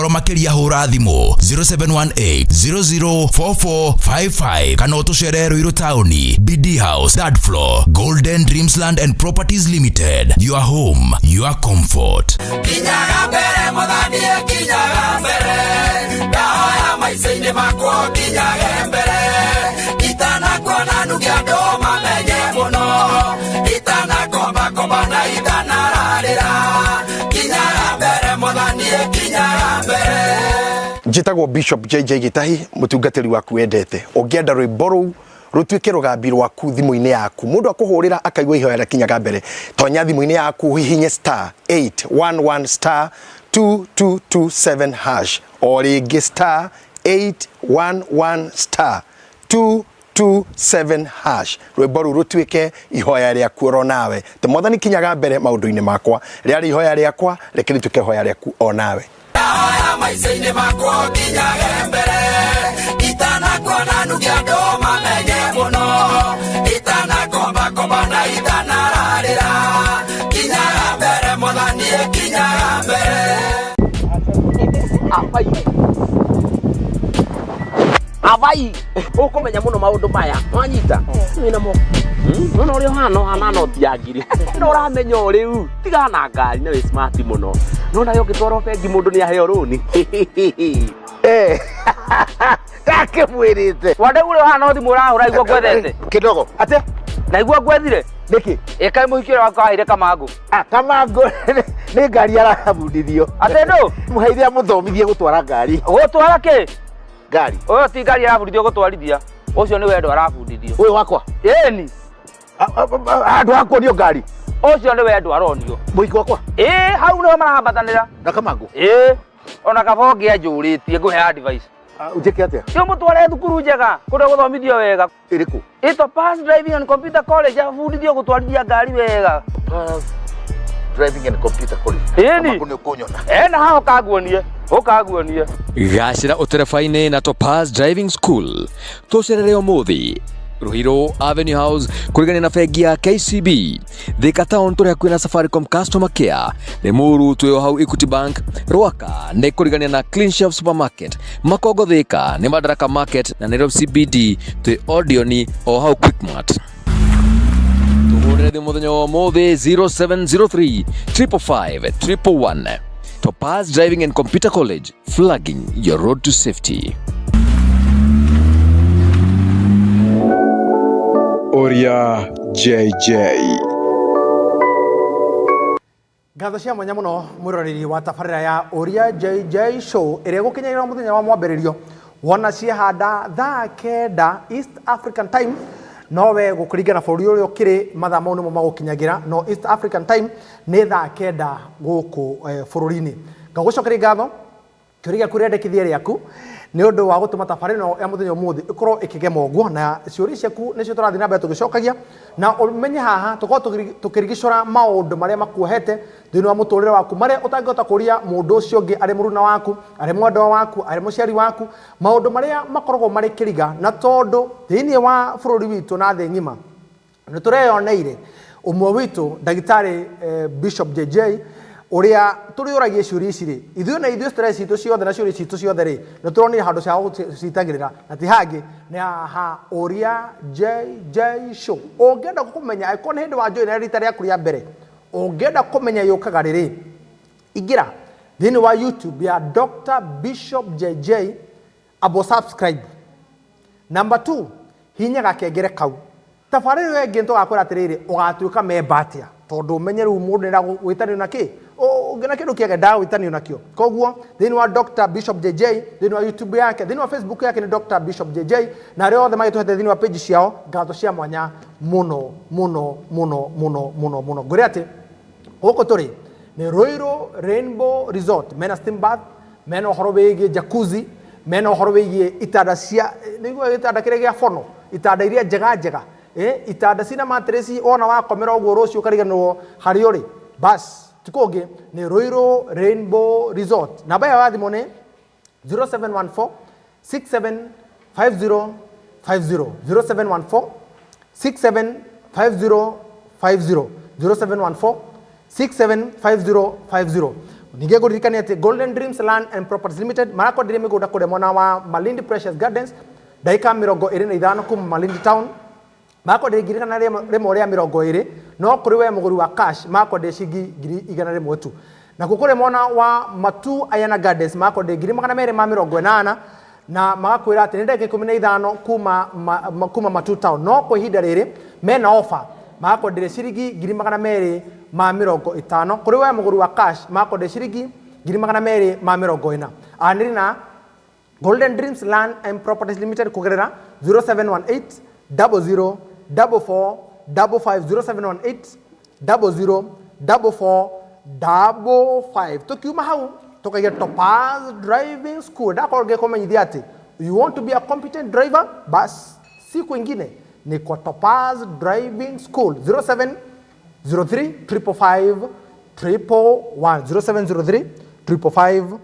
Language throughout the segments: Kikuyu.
Ũhoro makĩria hũra thimũ 0718 004455 kana ũtũcerere Ruiru taũni, BD House, third floor, Golden Dreamsland and Properties Limited. Your home, your comfort. Kinyaga mbere mwathani, kinyaga mbere, ndahoya maica-inĩ makwa kinyage mbere, itanakuona nuge andũ mamenye mũno, itanakombakomba na itanararĩra, kinyaga mbere mwathani, kinyaga mbere. Njĩtagwo Bishop JJ Gĩtahi, mũtungatĩri waku wendete. Ũngĩenda rwĩmbo rũu rũtuĩke rũgambi rwaku thimũ-inĩ yaku, mũndũ akũhũrĩra akaigua ihoya rĩakinyaga mbere, tonya thimũ-inĩ yaku, hihinye star 811 star 2227 hash, o rĩngĩ star 811 star 227 hash, rwĩmbo rũu rũtuĩke ihoya rĩaku oro nawe. Te Mwathani kinyaga mbere maũndũ-inĩ makwa, rĩarĩ ihoya rĩakwa, reke rĩtuĩke ihoya rĩaku o nawe. Ndahoya maica-inĩ makwa kinyage mbere, itanakuona nuge andũ mamenye mũno, itanakombakomba na itanararĩra, kinyaga mbere mwathani, kinyaga mbere. Abai abai, ũkũmenya mũno maũndũ maya wanyita wĩna mo nona ũrĩa ũhana, ũhana noti ya ngiri no ũramenya o rĩu tigana na ngari na wĩ smart mũno, nona yo ũngĩtwarwo bengi mũndũ nĩ aheo rũni. Ndakĩmwĩrĩte. Wandau ũrĩa ũhana thimũ ũrahũra igua ngwethete. Kidogo atĩ. Naigua ngwethire. Nĩkĩ? Ĩkaĩ mũhiki ũrĩa waku aheire kamangũ. Ah, kamangũ nĩ ngari arabundithio. Atĩ ndũ? Mũheire amũthomithie gũtwara ngari. Gũtwara kĩ? Ngari. Ũyũ ti ngari arabundithio gũtwarithia, ũcio nĩ wendo arabundithio. Ũyũ wakwa? Ĩni. Handũ ha kuonio ngari. Ũcio nĩ wendo aronio. Mũhiki wakwa? Ĩĩ, hau nĩho marahambatanĩra. Na kamangũ? Ĩĩ, ona kaba ũngĩanjũrĩtie ngũhe advice. Njĩke atĩa? Ti ũmũtware thukuru njega kũrĩa gũthomithio wega. Ĩrĩkũ? Ĩtwa Pass Driving and Computer College, abundithio gũtwarithia ngari wega. Pass Driving and Computer College. Ĩni. Kamangũ nĩ ũkũnyona. Ena haha ũkanguonie, ũkanguonie. Gacĩra ũtereba-inĩ na Topaz Driving School. Tũcerere ũmũthĩ Ruiru Avenue House kũrigania na bengi ya KCB, Thika Town tũrĩ hakuhĩ na Safaricom Customer Care, Limuru twĩ o hau Equity Bank, Rwaka nĩ kũrigania na Clean Shelf Supermarket, Makongo Thika nĩ Madaraka Market na Nairobi CBD twĩ Odeon o hau Quickmart. Tũhũrĩre thimũ mũthenya wa ũmũthĩ 0703 555 111. Topaz Driving and Computer College, flagging your road to safety. Oria JJ. Ngatho cia mwanya mũno mwĩroreri wa tabarĩra ya Ũria JJ Show ĩrĩa ĩgũkinyagĩra mũthenya wa mwambĩrĩrio wona ciehanda thaa 9 East African Time, nowe gũkũringana bũrũri ũrĩa ũkĩrĩ mathaa mau nĩmo magũkinyagĩra, no East African Time nĩ thaa 9 gũkũ bũrũri-inĩ. Ngagũcokeria ngatho kĩũria gĩaku, rĩandĩkithia rĩaku nĩ ũndũ wa gũtũma tabarĩra ĩno ya mũthenya ũmũthĩ ĩkorwo ĩkĩgema ũguo, na ciũria ciaku nĩcio tũrathiĩ na mbere tũgĩcokagia, na ũmenye haha tũkorwo tũkĩrigicũra maũndũ marĩa makuohete thĩinĩ wa mũtũrĩre waku, marĩa ũtangĩhota kũria mũndũ ũcio ũngĩ, arĩ mũruna waku, arĩ mwendwa waku, arĩ mũciari waku, maũndũ marĩa makoragwo marĩ kĩriga. Na tondũ thĩinĩ wa bũrũri witũ na thĩ ng'ima nĩ tũreyoneire ũmwe witũ ndagĩtarĩ Bishop JJ ũrĩa tũrĩũragia ciũria ici rĩ, ithuĩ na ithuĩ stress citũ ciothe na ciũria citũ ciothe rĩ, nĩ tũronire handũ cia gũcitagĩrĩra na ti hangĩ nĩ haha Ũria JJ Show. Ũngĩenda kũmenya, angĩkorwo nĩ hĩndĩ wa join rita rĩaku rĩa mbere, ũngĩenda kũmenya yũkaga rĩrĩ, ingĩra thĩinĩ wa YouTube ya Dr. Bishop JJ, abo subscribe. Number 2, hinya gakengere kau. Tabarĩra ĩyo ĩngĩ nĩtũgakwĩra atĩrĩrĩ, ũgatuĩka memba atĩa, tondũ ũmenye rĩu mũndũ nĩ gwĩtanio na kĩ, ũngĩona kĩndũ kĩega ndagwĩtanio nakĩo. Koguo thĩinĩ wa Dr. Bishop JJ, thĩinĩ wa YouTube yake, thĩinĩ wa Facebook yake nĩ Dr. Bishop JJ, na arĩa othe magĩtũhete thĩinĩ wa page ciao, ngatho cia mwanya mũno mũno mũno mũno mũno mũno. Ngwĩre atĩ gũkũ tũrĩ nĩ Ruiru Rainbow Resort, mena steam bath, mena ũhoro wĩgiĩ jacuzzi, mena ũhoro wĩgiĩ itanda cia nĩguo gĩtanda kĩrĩa gĩa bono, itanda iria njega njega, itanda cina mattress, wona wakomera ũguo rũciũ ũkariganĩrwo harĩa ũrĩ. Bas ti kũngĩ nĩ Ruiru Rainbow Resort. Namba yao ya thimũ nĩ 0714 675050, 0714 675050, 0714 675050. Ningĩ ngũririkania atĩ Golden Dreams Land and Properties Limited marakwenderia mĩgũnda kũrĩa mwena wa Malindi Precious Gardens, ndagĩka 25 kuma Malindi Town. Makwenderia 120,000, no kũrĩ we mũgũri wa cash makwenderia ciringi 100,000 tu. Nakuo kũrĩa mwena wa Matu Ayana Gardens makwenderia 280,000, na magakwĩra atĩ nĩ ndagĩka 15 kuma, kuma Matu Town. No kwa ihinda rĩrĩ mena offer, magakwenderia ciringi 250,000. Kũrĩ we mũgũri wa cash makwenderia ciringi 240,000. Anĩrĩ na Golden Dreams Land and Properties Limited kugerera 0718 00 44 55, 0718 00 44 55. Tukiuma hau tukaiga Topaz Driving School. Ndakorwo ngĩkũmenyithia atĩ you want to be a competent driver, bas si kwingine ni kwa Topaz Driving School, 07 03 555 111, 0703 555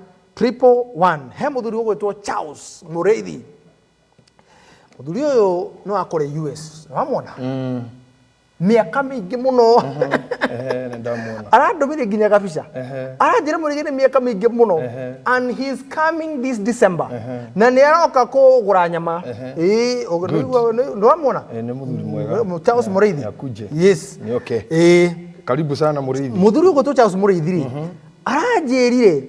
111. He muthuri ũgwĩtwo Charles Mũrĩithi. Mũthuri ũyũ no akore US wamwona mĩaka mĩingĩ mũno. Nĩ ndamuona. Arandũmĩire nginya gabica, aranjĩra mũrĩithi nĩ mĩaka mĩingĩ mũno, and he is coming this December, na nĩ aroka kũgũra nyama. Ĩĩ, nĩ wamwona? Nĩ mũthuri mwega. Charles Mũrĩithi. Akuje. Yes. Ni okay. Ĩĩ. Karibu sana, Mũrĩithi. Muthuri ũgwĩtwo Charles Mũrĩithi rĩ, aranjĩrire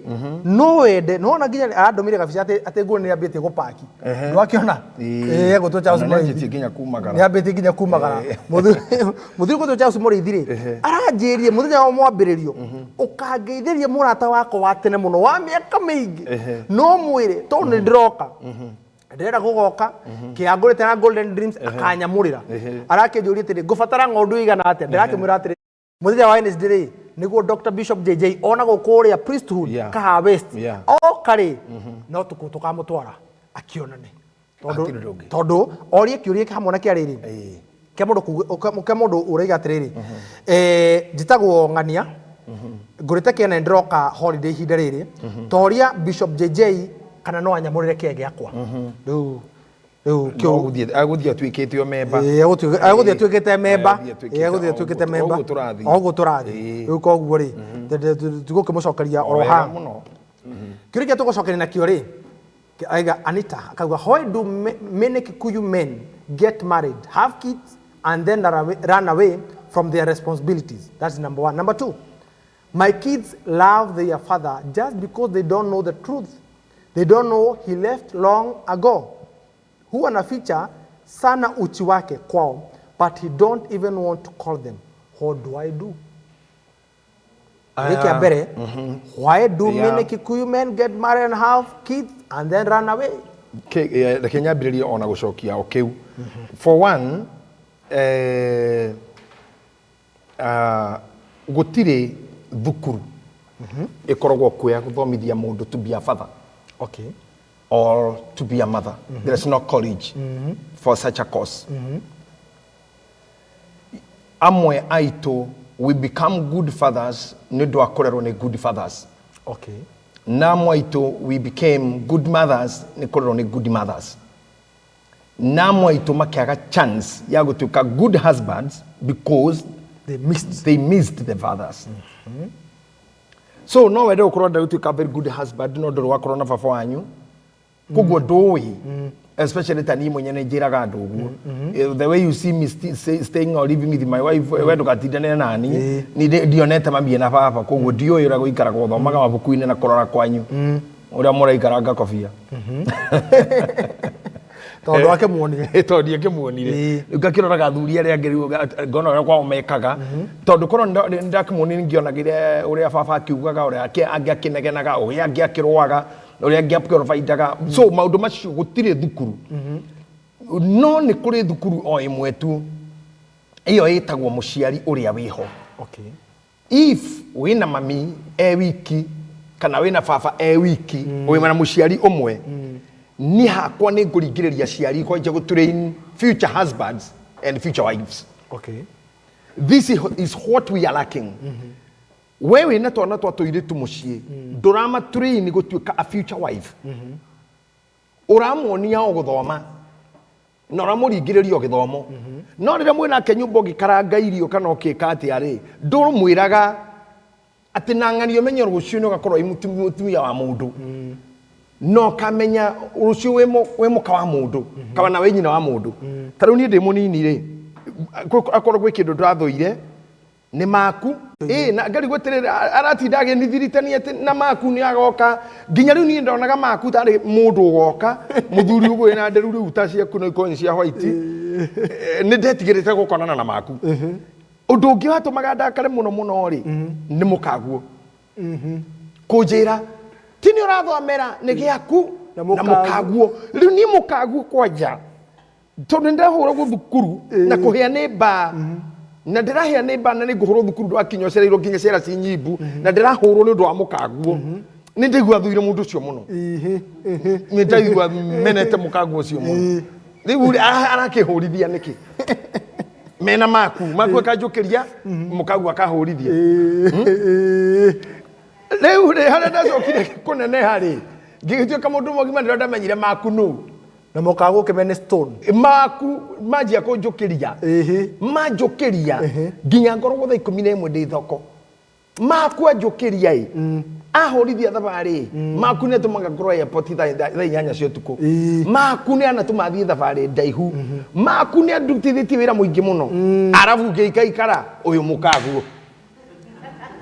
no wende nona nginya arandũmĩire gabica atĩ nguo nĩ ambĩtie gũpaki. Ndwakĩona? Ĩĩ, egwĩtwo Charles Ona Mũrĩithi. nĩanjĩtie nginya kumagara. Nĩ ambĩtie nginya kumagara. Muthuri ũgwĩtwo Charles Mũrĩithi rĩ, aranjĩrire mũthenya wa mwambĩrĩrio ũkangeithĩria mũrata wakwa wa tene mũno wa mĩaka mĩingĩ, no mwĩre tondũ nĩ ndĩroka, ndĩrenda gũgoka kĩangũrĩte na Golden Dreams akanyamũrĩra. Arakĩnjũria atĩrĩ, ngũbatara ng'ondu igana atĩa? Ndĩrakĩmwĩra atĩrĩ, mũthenya wa Wednesday rĩ, nĩguo Dr. Bishop JJ onagwo kũrĩa Priesthood Kahawa West. Oka rĩ, no tũkamũtwara akĩonane. Tondũ Hatirĩ ũndũ ũngĩ. Tondũ orie kĩũria hamwe na kĩa rĩrĩ kĩa mũndũ kĩa mũndũ ũraiga atĩrĩrĩ, njĩtagwo ng'ania, ngũrĩte kĩene, ndĩroka holiday ihinda rĩrĩ, toria Bishop JJ kana no anyamũrĩre kĩe gĩakwa rĩu No agũthiĩ atuĩkĩte o memba. Ĩĩ, agũthiĩ atuĩkĩte memba. Agũthiĩ atuĩkĩte Ĩĩ, agũthiĩ atuĩkĩte memba. Oguo tũrathiĩ. Oguo tũrathiĩ. Rĩu koguo rĩ, tugũkĩmũcokeria oro Wega haha. mũno. Kĩũria kĩrĩa tũgũcokeria nakĩo rĩ, aiga Anita akauga, why do many Kikuyu men get married, have kids and then run away from their responsibilities? That's number one. Number two, my kids love their father just because they don't know the truth. They don't know he left long ago. Huwa anaficha sana uchi wake kwao, but he don't even want to call them. What do I do? Gĩkĩ kĩa mbere, why do many Kikuyu men get married and have kids and then run away? Reke nyambĩrĩrie ona gũcokia o kĩu. For one, gũtirĩ thukuru ĩkoragwo kuo ya gũthomithia mũndũ to be a father or to be a mother. There is no college for such a course. Amwe aitũ, we become good fathers nĩ ũndũ wa kũrerwo nĩ good fathers, na amwe aitũ, we became good mothers nĩ kũrerwo nĩ good mothers, na amwe aitũ makĩaga chance ya gũtuĩka good husbands because They missed. They missed the fathers. So no wende gũkorwo enda gũtuĩka very good husband, no ndũrĩ wakorwo na baba wanyu, koguo ndũĩ. Especially ta niĩ mwenye nĩ njĩraga andũ ũguo. The way you see me staying or living with my wife, we ndũgatindane nani. Ni ndionete mami na baba, koguo ndiũĩ ũrĩa gũikaragwo. Thomaga mabuku-inĩ na kũrora kwanyu ũrĩa mũraikaranga kobia. Tondũ akĩmuonire. Tondũ ndiakĩmuonire. Rĩu ngakĩroraga athuri arĩa angĩ, rĩu ngona ũrĩa kwao mekaga, tondũ korwo ndakĩmuonire, ngĩonagire ũrĩa baba akiugaga, ũrĩa angĩ akĩnegenaga, ũrĩa angĩ akĩrũaga, ũrĩa angĩ akĩrobaindaga. So maũndũ macio gũtirĩ thukuru, no nĩ kũrĩ thukuru o ĩmwe tu, ĩyo ĩtagwo mũciari ũrĩa wĩho. If wĩna mami e wiki kana wĩna baba e wiki, wĩna mũciari ũmwe, niĩ hakwa nĩ ngũringĩrĩria aciari kwanja gũ future husbands and future wives. This is what we are lacking. We wĩna twana twa tũirĩtu mũciĩ, ndũramatrain gũtuĩka a future wife. Ũramuonia o gũthoma na ũramũringĩrĩria o gĩthomo, no rĩrĩa mwĩnake nyũmba ũgĩkaranga irio kana ũkĩka atĩa rĩ, ndũmwĩraga Atĩ na ng'ania ũmenye rũciũ nĩ ũgakorwo wĩ mũtumia wa mũndũ. No kamenya rũciũ wĩ mũka wa mũndũ kana wĩ nyina wa mũndũ. Ta rĩu niĩ ndĩ mũnini rĩ, akorwo gwĩ kĩndũ ndathũire nĩ maku. Ĩ na ngarigwo atĩrĩrĩ, aratinda agĩnithiritania atĩ na maku nĩ agoka. Nginya rĩu niĩ ndonaga maku tarĩ mũndũ ũgoka, mũthuri ũguo wĩna nderu rĩu ta ciaku no ikorwo nĩ cia white. Nĩ ndetigĩrĩte gũkonana na maku. Ũndũ ũngĩ watũmaga ndakare mũno mũno rĩ, nĩ mũkaguo. Kũnjĩra ti nĩ ũrathomera nĩ gĩaku Na na mũkaguo. mũkaguo. Rĩu niĩ mũkaguo kwanja tondũ nĩ ndĩrahũragwo thukuru na kũhĩa nĩ mbaa, na ndĩrahĩa nĩ mbaa na nĩ ngũhũrwo thukuru ndwakinya ũcereirwo nginya ciara ci nyimbu, na ndĩrahũrwo nĩ ũndũ wa mũkaguo. Nĩ ndaigua thũire mũndũ ũcio mũno, nĩ ndaigua menete mũkaguo ũcio mũno. Rĩu rĩ, arakĩhũrithia nĩkĩ? Mena maku maku akanjũkĩria, mũkaguo akahũrithia. Rĩu rĩ, harĩa ndacokire kũneneha rĩ, ngĩgĩtuĩka mũndũ mũgima, nĩrĩo ndamenyire maku nũ. Na mũkaguo ũkĩmene stone. Maku manjia kũnjũkĩria, manjũkĩria nginya ngoragwo thaa 11 ndĩ thoko. Maku anjũkĩria ĩ, ahũrithia thabarĩ ĩ, maku nĩ atũmaga ngorwo airport thaa 8 cia ũtukũ. Maku nĩ anatũma thiĩ thabarĩ ndaihu. Maku nĩ andutithĩtie wĩra mũingĩ mũno. Arabu ngĩikaikara ũyũ mũkaguo.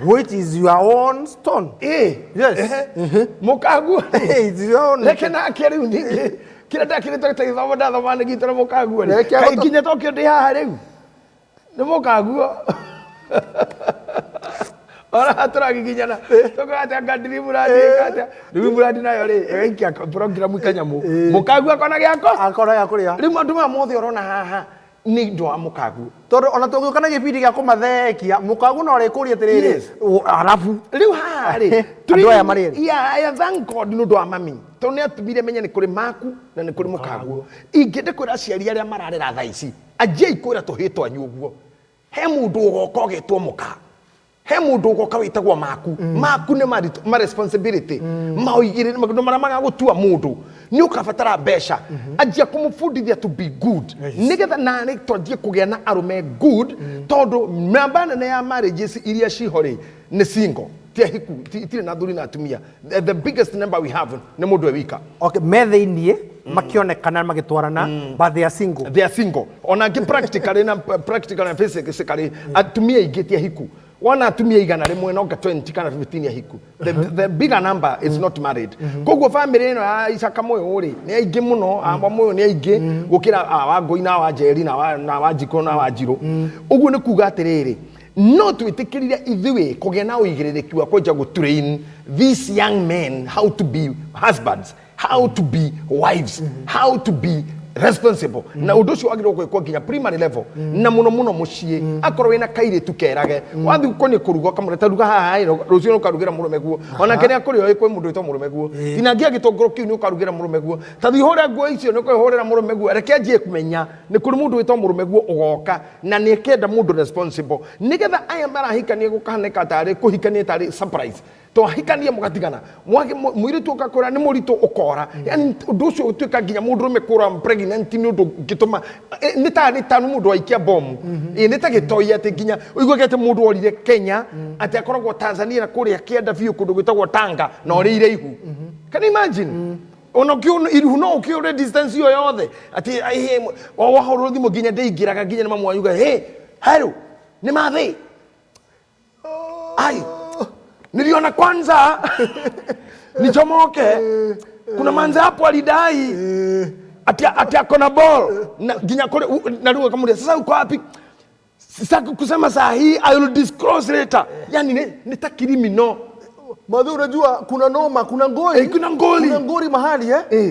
Which is your own stone. Ĩ. Yes. Ehe. Mũkaguo. It's your own. Reke nake rĩu ningĩ kĩrĩa ndakĩrĩte ta gĩthomo ndathoma nĩ gitũ na mũkaguo rĩ. Reke Kaĩ ahote- nginya tokio ndĩ haha rĩu nĩ mũkaguo. Ona tũragiginyana tũkauga anga dream land ĩka atĩa. Dream land nayo rĩ ĩgaikia program kanyamũ mũkaguo akona gĩako Akona gĩa kũrĩa. Rĩu maũndũ maya mothe ũrona haha nĩ ũndũ wa mũkaguo. Tondũ ona tũngĩũka na gĩbindi gĩa kũmathekia, mũkaguo no arĩkũria atĩrĩrĩ, Yes. Arabu rĩu haha rĩ, Andũ aya marĩ erĩ. Yeah, I thank God nĩ ũndũ wa mami tondũ nĩ atũmire menye nĩ kũrĩ maku na nĩ kũrĩ mũkaguo. Ingĩenda kwĩra aciari arĩa mararera thaa ici, anjiai kwĩra tũhĩĩ twanyu ũguo. He mũndũ ũgoka ũgetwo mũka, he mũndũ ũgoka wĩtagwo maku. Maku nĩ ma responsibility, maũigĩrĩre maũndũ marĩa magagũtua mũndũ. Nĩ ũkabatara mbeca. Anjia kũmũbundithia to be good, nĩgetha narĩ twanjie kũgĩa na arũme good, tondũ namba nene ya marriages iria ciho rĩ nĩ single, ti ahiku, itirĩ na athuri na atumia. The biggest number we have nĩ mũndũ e wika. Okay, me thĩiniĩ makĩonekana magĩtwarana, but they are single. They are single. Ona angĩ practically na practical na physically atumia aingĩ ti ahiku. Wona atumia 100 no nga 20 kana 15 ahiku. The bigger number is not married. Koguo family ĩno ya Isaka Moyo rĩ nĩ aingĩ mũno, aba Moyo nĩ aingĩ gũkĩra a Wangũi na wa Njeri na wa na Wanjikũ na Wanjirũ. Ũguo nĩ kuga atĩrĩrĩ, no twĩtĩkĩrire ithuĩ kũgĩa na ũigĩrĩrĩki wa kwenja gũ train these young men how to be husbands, how to be wives, how to be responsible. Na ũndũ ũcio wagĩrĩirwo gwĩkwo nginya primary level, na mũno mũno mũciĩ. Akorwo wĩna kairĩtu kerage wathiĩ ũkonie kũruga, ũkamũre ta ruga haha ĩ, rũciũ nĩ ũkarugĩra mũrũme guo. Ona kĩrĩa kũrĩ oĩ kwĩ mũndũ wĩtwo mũrũme guo, tinangia gĩtũngũrũ kĩu nĩ ũkarugĩra mũrũme guo, ta thiĩ ũhũre nguo icio nĩ ũkũhũrĩra mũrũme guo. Reke anjie kũmenya nĩ kũrĩ mũndũ wĩtwo mũrũme guo ũgoka, na nĩ akenda mũndũ responsible, nĩgetha aya marahikania gũkahanĩka tarĩ kũhikania tarĩ surprise. Twahikania mũgatigana, mũirĩtu ũgakũra nĩ mũritũ ũkora. Yani ũndũ ũcio ũtuĩka nginya mũndũrũme kũra pregnant nĩ ũndũ ũngĩtũma, nĩ ta nĩ ta mũndũ waikia bomu. Nĩ ta gĩtoi atĩ nginya ũiguage atĩ mũndũ orire Kenya atĩ akoragwo Tanzania na kũrĩa kĩanda biũ kũndũ gwĩtagwo Tanga na orĩire ihu. Can you imagine? Ona ũkĩũ iruhu no ũkĩũre distance ĩyo yothe atĩ wahũrwo thimũ nginya ndĩingĩraga nginya nĩ mamu wanyu uga, hey, hello, nĩ mathĩ ai niliona kwanza nichomoke, kuna manze hapo alidai ati ako na ball na nginya kule na rĩu akamuria sasa uko wapi? Sitaki kusema saa hii, I will disclose later. Yani ni ta criminal. Madhi, unajua kuna noma, kuna ngori. Kuna ngori. Kuna ngori mahali, eh?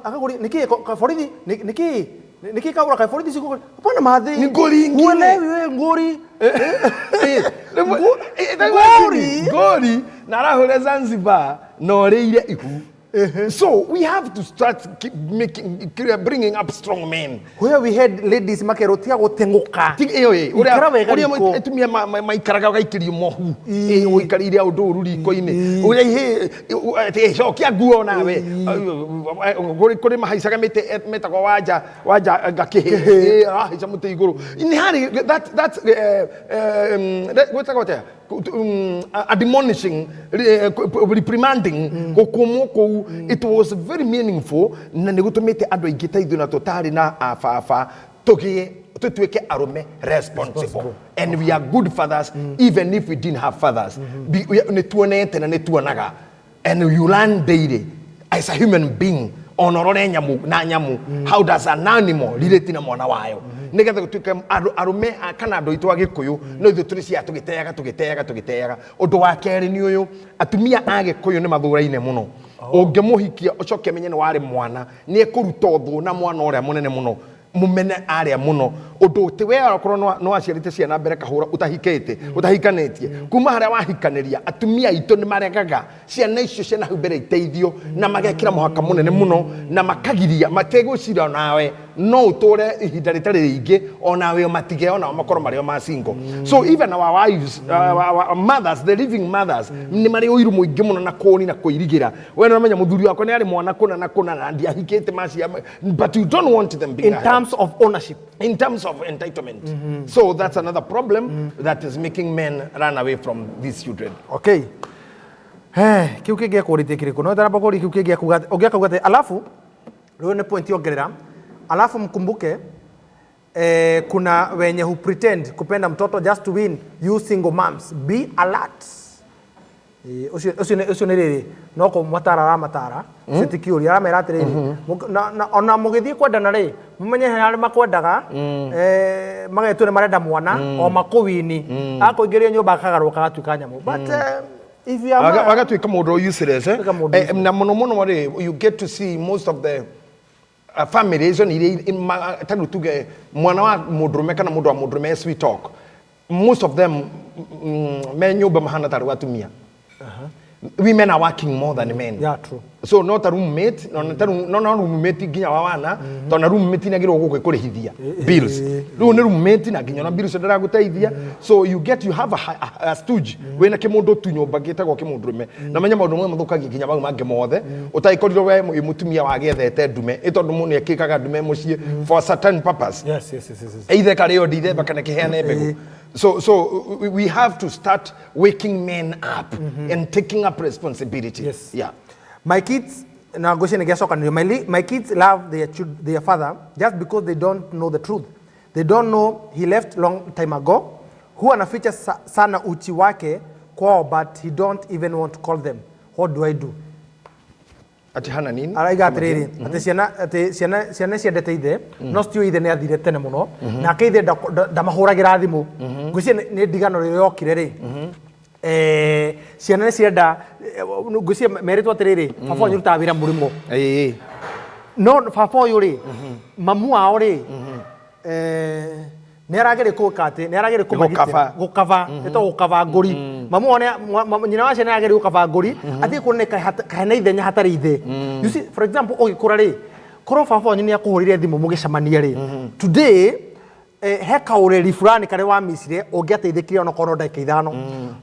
Akakuri, niki ka borithi, niki niki kagura ka borithi siko. Hapana madhi. Ni ngori ingine. Uelewi wewe ngori. Ngori. Ngori na arahũre Zanzibar na ũrĩire ihu. So we have to start keep making, bringing up strong men. Where we had ladies makerwo tiga gũteng'ũka. Ĩyo ĩ, Ikara wega ũrĩa riko. atumia maikaraga ũgaikĩrio mohu. Ũikarĩire ũndũ ũru riko-inĩ. Ũrĩa ihĩ, atĩ, cokia nguo nawe. Kũrĩ mahaicaga mĩtĩ, metagwo wanja, wanja ngakĩhĩ. Arahaica mũtĩ igũrũ. Nĩ harĩ, that, gwĩtagwo atĩa? Admonishing, reprimanding, gũkũmwo kũu, it was very meaningful na nĩ gũtũmĩte andũ aingĩ ta ithuĩ na tũtarĩ na ababa tũgĩe tũtuĩke arũme responsible, and we are good fathers even if we didn't have fathers. Nĩ tuonete na nĩ tuonaga, and you learn daily as a human being, ona ũrore nyamũ na nyamũ, how does an animal relate na mwana wayo, nĩgetha gũtuĩke arũme kana andũ aitũ a Gĩkũyũ. No ithuĩ tũrĩ cia tũgĩteaga tũgĩteaga tũgĩteaga. Ũndũ wa kerĩ nĩ ũyũ, atumia a Gĩkũyũ nĩ mathũraine mũno. Ũngĩmũhikia ũcoke menye nĩ warĩ mwana, nĩ ekũruta ũthũ na mwana ũrĩa mũnene mũno, mũmene arĩa mũno, ũndũ ti we okorwo nĩ waciarĩte ciana mbere kahũra ũtahikĩte ũtahikanĩtie kuma harĩa wahikanĩria. Atumia aitũ nĩ maregaga ciana icio ciana hau mbere iteithio na magekĩra mũhaka mũnene mũno na makagiria mategwĩciria nawe no ũtũre ihinda rĩtarĩ rĩingĩ, onawe ũmatige onao makorwo marĩ o ma single. So even our wives, our mothers, the living mothers, nĩ marĩ ũiru mũingĩ mũno na kũni na kũirigĩra. We nĩ ũramenya mũthuri wakwa nĩ arĩ mwana kũna na kũna na ndiahikĩte macia, but you don't want them being in ahead terms of ownership. In terms of entitlement. So that's another problem that is making men run away from these children. Okay. Kiu kĩngĩ ekũrĩtie kĩrĩkũ? No taramba kũria kĩu kĩngĩ akuga atĩ, ũngĩ akauga atĩ alafu rĩu nĩ point yongerera, alafu mkumbuke kuna wenye who pretend kupenda mtoto just to win you. Single moms, be alert. Ũcio nĩ rĩrĩ no kũmatara aramatara, ũcio ti kĩũria aramera atĩrĩrĩ, ona mũgĩthiĩ kwendana rĩ, mũmenye he arĩa makwendaga, magetua nĩ marenda mwana o makũwini, akũingĩria nyũmba akagarũka agatuĩka nyamũ. But if you are Agatuĩka mũndũ useless, eh? Tuĩka mũndũ Na mũno mũno rĩ, you get to see most of the families icio iria ta rĩu tuge mwana wa mũndũrũme kana mũndũ wa mũndũrũme, as we talk, most of them me nyũmba mahana tarĩ atumia. Women are working more than men. Yeah, true. So no ta roommate, no ta room, no roommate nginya wa wana, to na roommate nĩ agĩrĩirwo gũkũ kũrĩhithia bills. Rĩu nĩ roommate na nginya na bills ndĩragũteithia. So you get, you have a stooge wĩna kĩmũndũ tu nyũmba gĩtagwo kĩmũndũrũme, na menya maũndũ mamwe mathũkagia nginya mau mangĩ mothe ũtagĩkorirwo we wĩ mũtumia wagĩethete ndume ĩ, tondũ mũndũ nĩ ekĩkaga ndume mũciĩ for a certain purpose, either karĩo ndithemba kana kĩheane mbegũ. So we have to start waking men up and taking up responsibility. Yeah. My kids, na ngwĩciria nĩ gĩacokanĩrio. My kids love their father just because they don't know the truth. They don't know he left long time ago. Huwa anaficha sana uchi wake kwao, but he don't even want to call them. What do I do? Ati hana nini? Araiga atĩrĩrĩ, atĩ ciana ciendete ithe no citiũĩ ithe nĩ athire tene mũno, nake ithe ndamahũragĩra thimũ. Ngwĩciria nĩ ndigano rĩrĩa yokire rĩ, ciana nĩ cienda, ngwĩciria merĩtwo atĩrĩrĩ, baba wanyu rutaga wĩra mũrĩmo, no baba ũyũ rĩ, mamu wao rĩ, nĩ arageria gwĩka atĩ nĩ arageria kũmagitĩra. Gũkaba. Gũkaba ĩtagwo gũkaba ngũri. Mamu wao nyina wa ciana nĩ arageria gũkaba ngũri athiĩ kuona kahena ithenya hatarĩ ithe. You see, for example, ũgĩkũra rĩ, korwo baba wanyu nĩ akũhũrĩire thimũ mũgĩcemania rĩ, today he kaũreri fulani karĩa wamicire ũngĩateithĩkire ona korwo no ndagĩka 5.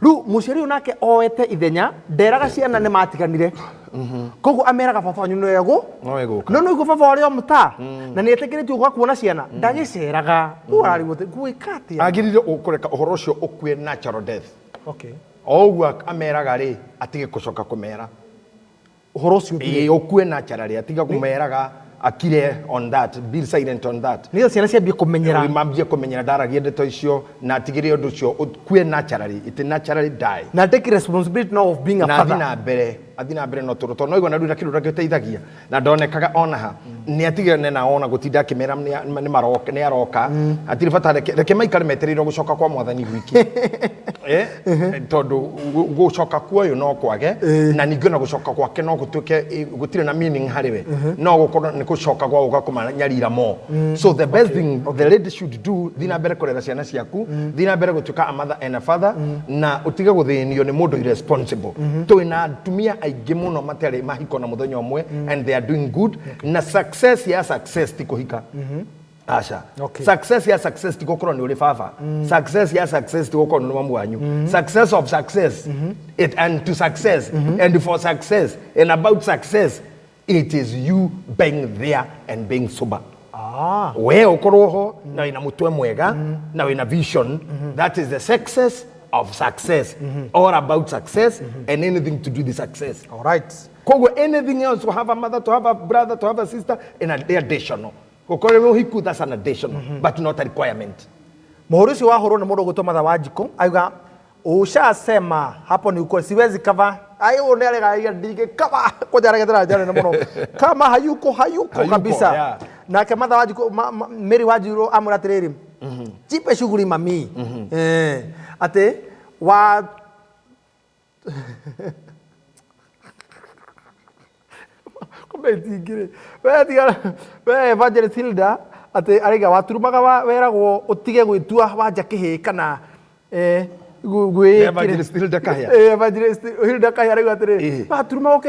Rĩu mũciari ũyũ nake oete ithenya, nderaga ciana nĩ matiganire, koguo ameraga baba wanyu nĩwe gũ No egũka. No nĩguo baba ũrĩa mũta na nĩ etĩkĩrĩtio gwa kuona ciana ndagĩceraga, rĩu ararigwo gwĩka atĩa? Agĩrĩire kũreka ũhoro ũcio ũkue natural death. O ũguo ameraga rĩ, atige gũcoka kũmera. Ũhoro ũcio ũthire. Ĩĩ, ũkue naturally, atiga kũmeraga, akire on that, be silent on that. Nĩgetha ciana ciambie kũmenyera. Mambie kũmenyera ndaragia ndeto icio na atigĩrĩre ũndũ ũcio ũkue naturally, it naturally die. Na take responsibility now of being a Na athi father. na mbere, athi na mbere no tũrũ tondũ noigua na rĩu na kĩndũ gĩteithagia na ndonekaga ona ha nĩ atigane na ona gũtinda akĩmera nĩ maroka, nĩ aroka, hatirĩ bata. Reke maikare metereire gũcoka kwa mwathani gwiki, tondũ gũcoka kuoyũ no kwage na ningĩ ona gũcoka gwake no gũtuĩke gũtirĩ na meaning harĩ we, no gũkorwo nĩ gũcoka gwa gũka kũmanyarira mo. So the best thing the lady should do, thiĩ na mbere kũrera ciana ciaku, thiĩ na mbere gũtuĩka a mother and a father, na ũtige gũthĩnio nĩ mũndũ irresponsible. Twĩna atumia aingĩ mũno matarĩ mahiko na mũthenya ũmwe and they are doing good. Na success ya success ti kũhika, aca. Success ya success ti gũkorwo nĩ ũrĩ baba. Success ya success ti gũkorwo nĩ ũrĩ mamu wanyu. Success of success, it and to success and for success and about success, it is you being there and being sober. We ũkorwo ho na wĩna mũtwe mwega na wĩna vision. That is the success of success, all about success and anything to do with success. All right. Koguo anything else, to have a mother, to have a brother, to have a sister, in a additional, gukorwo wĩ ũhiku, that's an additional but not a requirement. Muhuri ucio wahurwo nĩ mũndũ ũgwĩtwo Matha Wanjikũ auga ushasema hapo ni ukweli, siwezi cover ai ũyũ nĩ aregaria ndingĩ cover kwanja aregetera njara nene mũno kama hayuko hayuko, Hayuko, kabisa. Nake Matha Wanjikũ Mary Wanjiru amwĩra atĩrĩrĩ, jipe shughuli mami, eh, atĩ wa comment ingĩ rĩ, we tiga we Evangelist Hilda atĩ araiga waturumaga weragwo ũtige gwĩtua wanja kĩhĩ kana eh, Evangelist Hilda Kahĩa. Eh, Evangelist Hilda Kahĩa arauga atĩrĩrĩ, waturumaga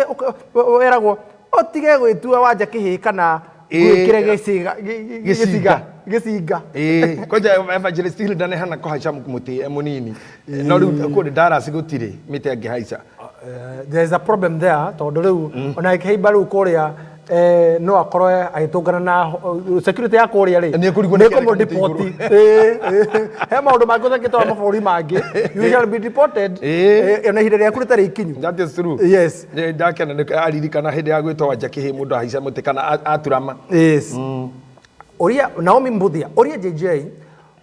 weragwo ũtige gwĩtua wanja kĩhĩ kana gwĩkĩre gĩciga Gĩcinga. gĩcinga. Ĩĩ, kwanja Evangelist Hilda nĩ hana kũhaica mũtĩ e mũnini, no rĩu kũrĩ Dallas gũtirĩ mĩtĩ angĩhaica. There is a problem there tondũ rĩu ona ĩkĩhaimba rĩu kũrĩa no akorwo agĩtũngana na security ya kũrĩa rĩ, Nĩ ekũrigwo nĩ kĩarĩ nĩkũmũ kamũtĩ igũrũ. He maũndũ mangĩ ũtangĩtwara mabũrũri mangĩ, you shall be deported. Ona ihinda rĩaku rĩtarĩ ikinyu. That is true. Yes. Nĩ ndakena nĩ aririkana hĩndĩ ya gwĩtwo wanja kĩhĩ mũndũ ahaica mũtĩ kana aturama. Yes. Ũria Naomi Mbuthia, ũria JJ,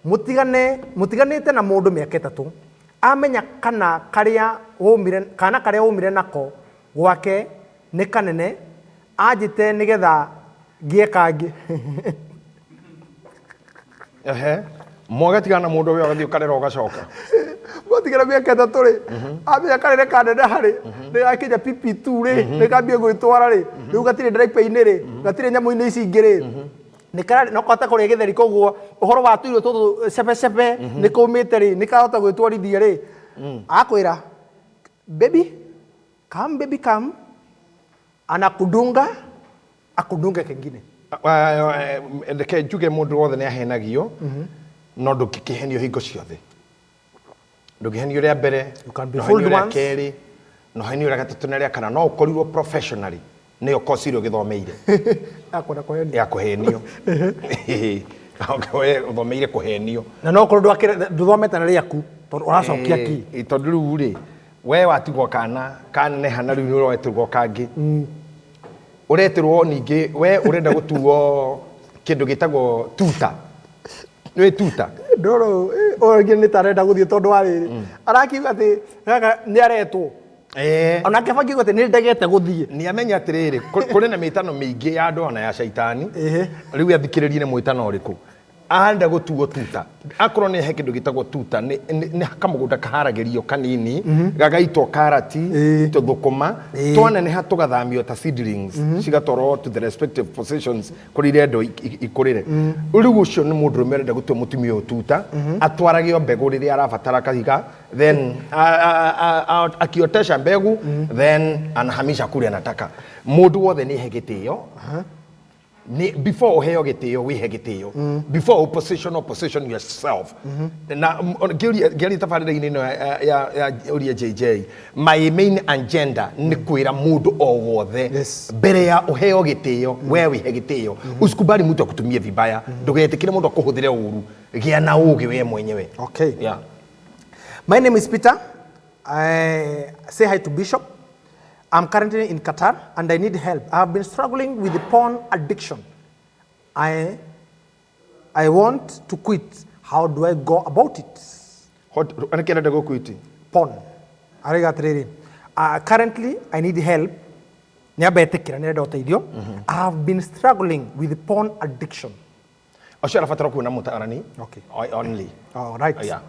mũtigane mũtiganĩte na mũndũ mĩaka 3, amenya kana karĩa waumire kana karĩa waumire nako gwake nĩ kanene, anjĩte nĩgetha ngĩe kangĩ. Ehe, mwagatigana na mũndũ ũyũ ũgathiĩ ũkarera ũgacoka. Gwatigana mĩaka 3 rĩ, amenya kanene kaneneha rĩ, nĩ gakinya PP2 rĩ, nĩ kambia gwĩtwara rĩ, rĩu gatirĩ diaper-inĩ rĩ, gatirĩ nyamũ-inĩ ici ingĩ rĩ, nĩ kararĩ no kahota kũrĩa gĩtheri, koguo ũhoro wa tũirio tũtũ cebecebe nĩ kaumĩte rĩ, nĩ kahota gwĩtwarithia rĩ, akwĩra baby come, baby come, anakudunga akudunge kengine. Reke njuge mũndũ wothe nĩ ahenagio, no ndũngĩkĩhenio hingo ciothe. Ndũngĩhenio rĩa mbere, You can be no fooled ũhenio rĩa once. kerĩ, no ũhenio rĩa gatatũ na rĩa kana, no ũkorirwo professionally nĩyo kosi ĩrĩa ũgĩthomeire Akwenda kũhenio. Ya kũhenio. We ũthomeire kũhenio. Na no korwo ndũthomete na rĩaku tondũ ũracokia ki. Tondũ rĩu rĩ, we watigwo kana kaneneha na rĩu nĩ ũretĩrwo kangĩ, ũretĩrwo ningĩ we ũrenda gũtuo kĩndũ gĩtagwo tuta, nĩ tuta. Ndoro ũyũ ũngĩ nĩ ta arenda gũthiĩ tondũ wa rĩrĩ arakiuga atĩ gaka nĩ aretwo, onake bangi atĩ nĩ ndegete gũthiĩ. Nĩ amenya atĩrĩrĩ, kũrĩ na mĩtano mĩingĩ ya andũ ona ya caitani. Rĩu athikĩrĩrie nĩ mwĩtano ũrĩkũ arenda gũtuo tuta. Akorwo nĩ he kĩndũ gĩtagwo tuta, nĩ kamũgũnda kaharagĩrio kanini, gagaitwo karati, tũthũkũma, twaneneha tũgathamio ta seedlings, cigatwarwo to the respective positions kũrĩa irendwo ikũrĩre. Rĩu ũcio nĩ mũndũrũme ũrenda gũtua mũtumia ũyũ tuta, atwarage o mbegũ rĩrĩa arabatara kahiga, then akiotesha mbegu, then anahamisha kule anataka. Mũndũ wothe nĩ he gĩtĩo. Ni before uheo gĩtĩo, wĩhe gĩtĩo. Before opposition, opposition yourself. Na ngĩaria tabarĩra-inĩ ĩno ya ũria JJ, my main agenda nĩ kwĩra mũndũ o wothe, mbere ya ũheo gĩtĩo, we wĩhe gĩtĩo. Usikubali mtu akutumie vibaya. Ndũgetĩkĩre mũndũ akũhũthĩre ũru. Gĩa na ũgĩ we mwenyewe. Okay. Yeah. My name is Peter. I say hi to Bishop. I'm currently in Qatar and I need help. I have been struggling with the porn addiction. I want to quit. How do I go about it? What, nĩkĩ arenda gũkwiti? Porn. Arauga atĩrĩrĩ, currently I need help. Nĩ amba etĩkĩra nĩ arenda ũteithio. I have been struggling with porn addiction. Ũcio arabatara kuona mũtaarani. Okay. Only. All right. Yeah.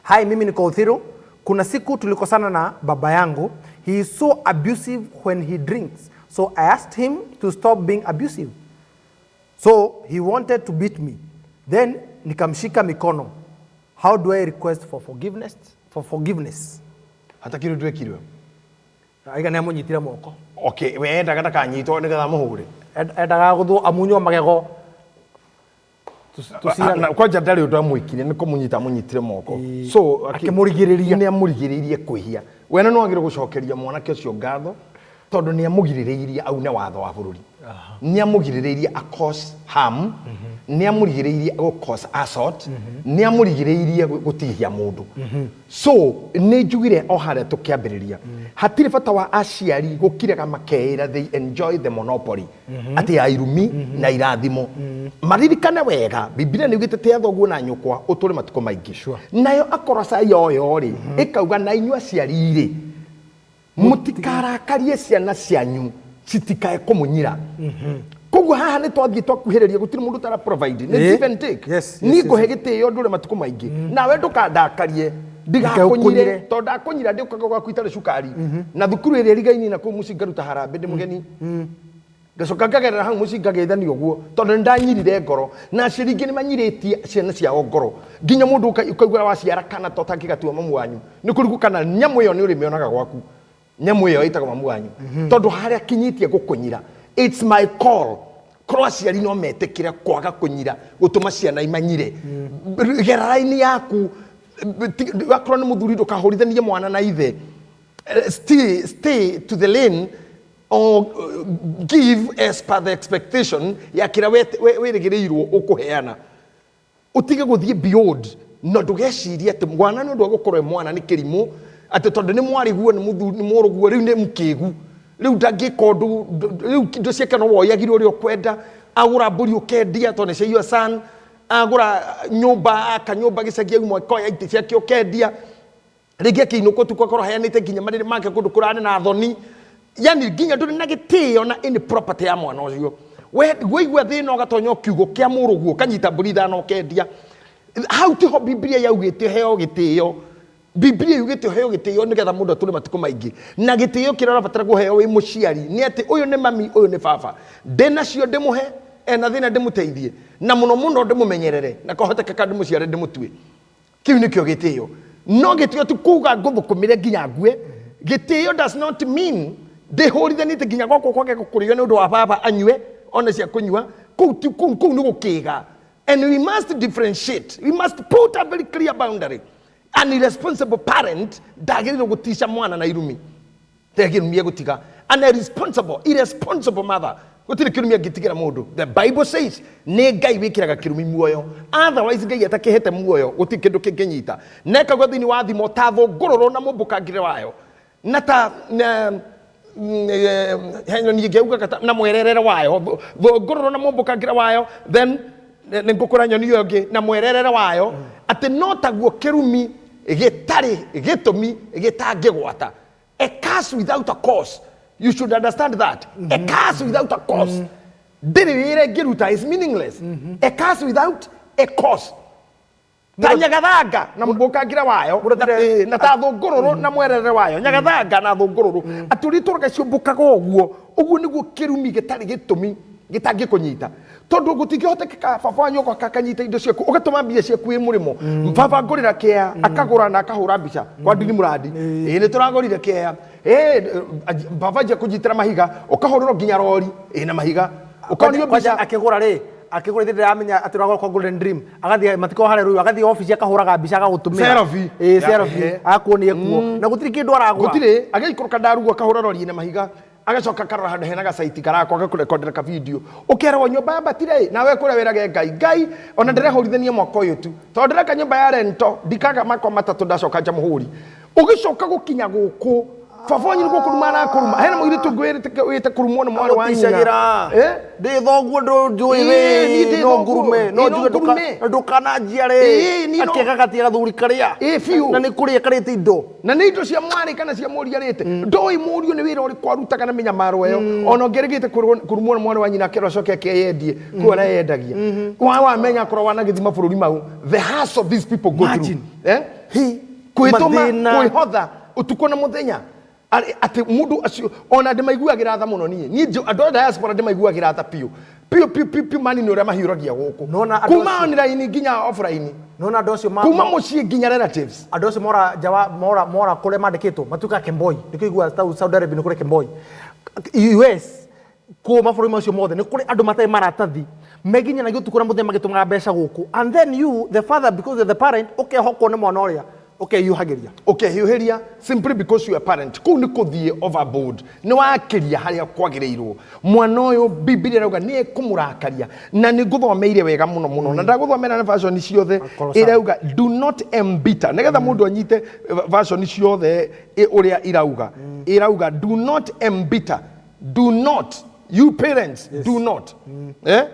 Hi, mimi niko Uthiru. Kuna siku tulikosana na baba yangu. He is so abusive when he drinks. So I asked him to stop being abusive. So he wanted to beat me. Then nikamshika mikono. How do I request for forgiveness? For forgiveness. Hata kĩndũ ndwekirwo. Aiga nĩ amũnyitire moko. Okay, we endaga ndakanyitwo nĩgetha mũhũre. Endaga gũthwo amunywo magego. Tũcirane. Na kwanja ndarĩ ũndũ amwĩkire, nĩ kũmũnyita amũnyitire moko. So Akĩmũrigĩrĩria. Nĩ amũrigĩrĩirie kwĩhia. We no agĩrĩirwo gũcokeria mwanake ũcio ngatho. Tondũ nĩ amũgirĩrĩirie aune watho wa bũrũri, nĩ amũgirĩrĩirie a cause harm, nĩ amũrigĩrĩirie gũ cause assault, nĩ amũrigĩrĩirie gũtihia mũndũ. So nĩ njugire o harĩa tũkĩambĩrĩria, hatirĩ bata wa aciari gũkiraga makeĩra they enjoy the monopoly atĩ ya irumi na irathimo. Maririkane wega, Bibilia nĩ ugĩte, "Tĩa thoguo na nyũkwa ũtũre matukũ maingĩ." Nayo Akorosai yoyo rĩ, ĩkauga, na inyuĩ aciari rĩ, mũtikarakarie ciana cianyu citikae kũmũnyira. Koguo haha nĩ twathiĩ twakuhĩrĩria, gũtirĩ mũndũ ũtara provide, nĩ give and take. Niĩ ngũhe gĩtĩo ndũre matukũ maingĩ, nawe ndũkandakarie ndigakũnyire, tondũ ndakũnyira ndĩũkaga gwaku itarĩ cukari na thukuru ĩrĩa ĩrigaini na kũu mũciĩ ngaruta harambĩ ndĩ mũgeni, ngacoka ngagerera hau mũciĩ ngageithania ũguo, tondũ nĩ ndanyirire ngoro. Na aciari ingĩ nĩ manyirĩtie ciana ciao ngoro, nginya mũndũ ũkaigua waciara kana to tangĩgatua mamu wanyu nĩ kũrigwo kana nyamũ ĩyo nĩ ũrĩmĩonaga gwaku, nyamũ ĩyo ĩtagwo mamu wanyu, tondũ harĩa kinyĩtie gũkũnyira. It's my call, korwo aciari no metĩkĩre kwaga kũnyira gũtũma ciana imanyire. Gera raini yaku. Wakorwo nĩ mũthuri, ndũkahũrithanie mwana na ithe. Stay to the lane or give as per the expectation ya kĩrĩa wĩrĩgĩrĩirwo ũkũheana, ũtige gũthiĩ beyond. Na ndũgecirie atĩ mwana nĩ ũndũ wa gũkorwo e mwana nĩ kĩrimũ, atĩ tondũ nĩ mwarĩguo, nĩ mũthuri, nĩ mũrũguo, rĩu nĩ mũkĩgu, rĩu ndangĩka ũndũ, rĩu indo ciake no woyagire ũrĩa ũkwenda. Agũra mbũri ũkendia tondũ nĩ cia your son, agũra nyũmba, aka nyũmba gĩcagi, auma ĩkoya itĩ ciake ũkendia. Rĩngĩ akĩinũka ũtukũ akorwo aheanĩte nginya marĩrĩ make kũndũ kũrarĩ na thoni, yani nginya ndũrĩ na gĩtĩo na any property ya mwana ũcio. We waigua thĩna ũgatonya kiugo kĩa mũrũguo, ũkanyita mbũri ithano ũkendia. Hau tiho Biblia yaugĩte heo gĩtĩo. Biblia yugĩte ũheo gĩtĩo nĩgetha mũndũ atũre matukũ maingĩ, na gĩtĩo kĩrĩa ũrabatara kũheo wĩ mũciari nĩ atĩ ũyũ nĩ mami, ũyũ nĩ baba, ndĩ nacio ndĩmũhe, ena thĩna ndĩmũteithie, na mũno mũno ndĩmũmenyerere, na kwahotekeka ndĩmũciare, ndĩmũtue. Kĩu nĩkĩo gĩtĩo. No gĩtĩo ti kuga ngũthũkũmĩre nginya ngue. Gĩtĩo does not mean ndĩhũrithanĩtie nginya gwakwa kwage kũrĩo nĩ ũndũ wa baba anyue one cia kũnyua. Kũu kũu nĩ gũkĩga. And we must differentiate, we must put a very clear boundary. An irresponsible parent ndagĩrĩirwo gũtica mwana na irumi, tegĩrumie gũtiga. An irresponsible, irresponsible mother, gũtirĩ kĩrumi angĩtigĩra mũndũ. The Bible says nĩ Ngai wĩkĩraga kĩrumi muoyo, otherwise Ngai atakĩhete muoyo gũtirĩ kĩndũ kĩngĩnyita. Na ĩkauga thĩinĩ wa Thimo, ta thũngũrũrũ na mũmbũkangĩre wayo na ta na he nyoni ĩngĩ yaugaga na mwererere wayo, thũngũrũrũ na mũmbũkangĩre wayo, then nĩ ngũkũra nyoni ĩyo ĩngĩ na mwererere wayo, atĩ no taguo kĩrumi gĩtarĩ gĩtũmi gĩtangĩgwata. A curse without a cause, you should understand that a curse without a cause ndĩrĩ wĩra ĩngĩruta, is meaningless. A curse without a cause, ta nyagathanga na mũmbũkangĩre wayo na ta thũngũrũrũ na mwerere wayo, nyagathanga na thũngũrũrũ, atĩ ũrĩa itũraga ciũmbũkaga ũguo, ũguo nĩguo kĩrumi gĩtarĩ gĩtũmi gĩtangĩkũnyita, tondũ gũtingĩhotekeka baba wanyu oka akanyita indo ciaku, ũgatũma mbia ciaku ĩ mũrĩmo, "Baba, ngũrĩra kĩea," akagũra na akahũra mbica kwa ndini mũrandi, "Ĩ nĩ tũragũrire kĩea." Ĩ baba njia kũnyitĩra mahiga, ũkahũrĩrwo nginya rori ĩna mahiga, ũkonio Kwanja mbica. Akĩgũra rĩ, akĩgũra, ithe ndĩramenya atĩ ũragũra kwa Golden Dream, agathiĩ matiko harĩa rũĩ, agathiĩ obici akahũraga mbica agagũtũmĩra. Selfie. Ĩ, selfie, agakuonia kuo na gũtirĩ kĩndũ aragũra. Gũtirĩ. Agĩikũrũka ndarugwo, akahũra rori ĩna mahiga, agacoka akarora handũ hena gacaiti karakwa, agakũrekondera ka video, ũkeragwo nyũmba yambatire ĩ nawe kũrĩa wĩrage Ngai, Ngai ona ndĩrehũrithania mwaka ũyũ tu, tondũ ndĩreka nyũmba ya rento, ndikaga makwa matatũ, ndacoka nja mũhũri. Ũgĩcoka gũkinya gũkũ, baba wanyu nĩ gũkũruma arakũruma. Hena mũirĩtu ũngĩ wĩrĩte kũrumwo nĩ mwarĩ wa nyina. Agũticagĩra. Eh? Ndĩ thoguo, ndũĩ. Ĩ, niĩ ndĩ no thoguo. ngurume no Ĩ, no njuge ngurume. ndũkananjia rĩ. Ĩ, niĩ Akĩgagatia gathuri karĩa. Ĩ, biũ. Na nĩ kũrĩa karĩte indo. Na nĩ indo cia mwarĩ kana cia mũriũ arĩte, ndoĩ mũriũ nĩ wĩra ũrĩkũ arutaga na mĩnyamaro ĩyo. Ona ũngĩrĩgĩte kũrumwo nĩ mwarĩ wa nyina, akerwo acoke akeyendie kũu areyendagia, wamenya akorwo wanagĩthi mabũrũri mau, the hustle these people go through. Imagine. Eh? Kwĩtũma Mathĩna. kwĩhotha ũtukũ na mũthenya. Atĩ mũndũ acio ona ndĩmaiguagĩra tha mũno. Niĩ andũ a diaspora ndĩmaiguagĩra tha biũ biũ biũ biũ biũ, mani nĩ ũrĩa mahiũragia gũkũ, Nona andũ kuma acio- online nginya offline, Nona andũ acio kuma mũciĩ nginya relatives. Andũ acio mora nja wa mora kũrĩa mandĩkĩtwo matuĩkaga kemboi. Nĩkĩo igua Saudi Arabia nĩ kũrĩ kemboi, US kũ mabũrũri macio mothe nĩ kũrĩ andũ matarĩ maratathi, meginyanagia ũtukũ na mũthenya magĩtũmaga mbeca gũkũ, and then you the father, because you're the parent, ũkehokwo nĩ mwana ũrĩa. Ũkehiũhagĩria. Ũkehiũhĩria simply because you are parent. Kũu nĩ kũthiĩ overboard, nĩ wakĩria harĩa kwagĩrĩirwo. Mwana ũyũ, Bibilia ĩrauga nĩ ekũmũrakaria, na nĩ ngũthomeire wega mũno mũno, na ndagũthomera na version ciothe. Akolosai. Ĩrauga do not embitter, nĩgetha mũndũ anyite version ciothe ũrĩa irauga. Ĩrauga do not embitter, do not, you parents, do not, eh?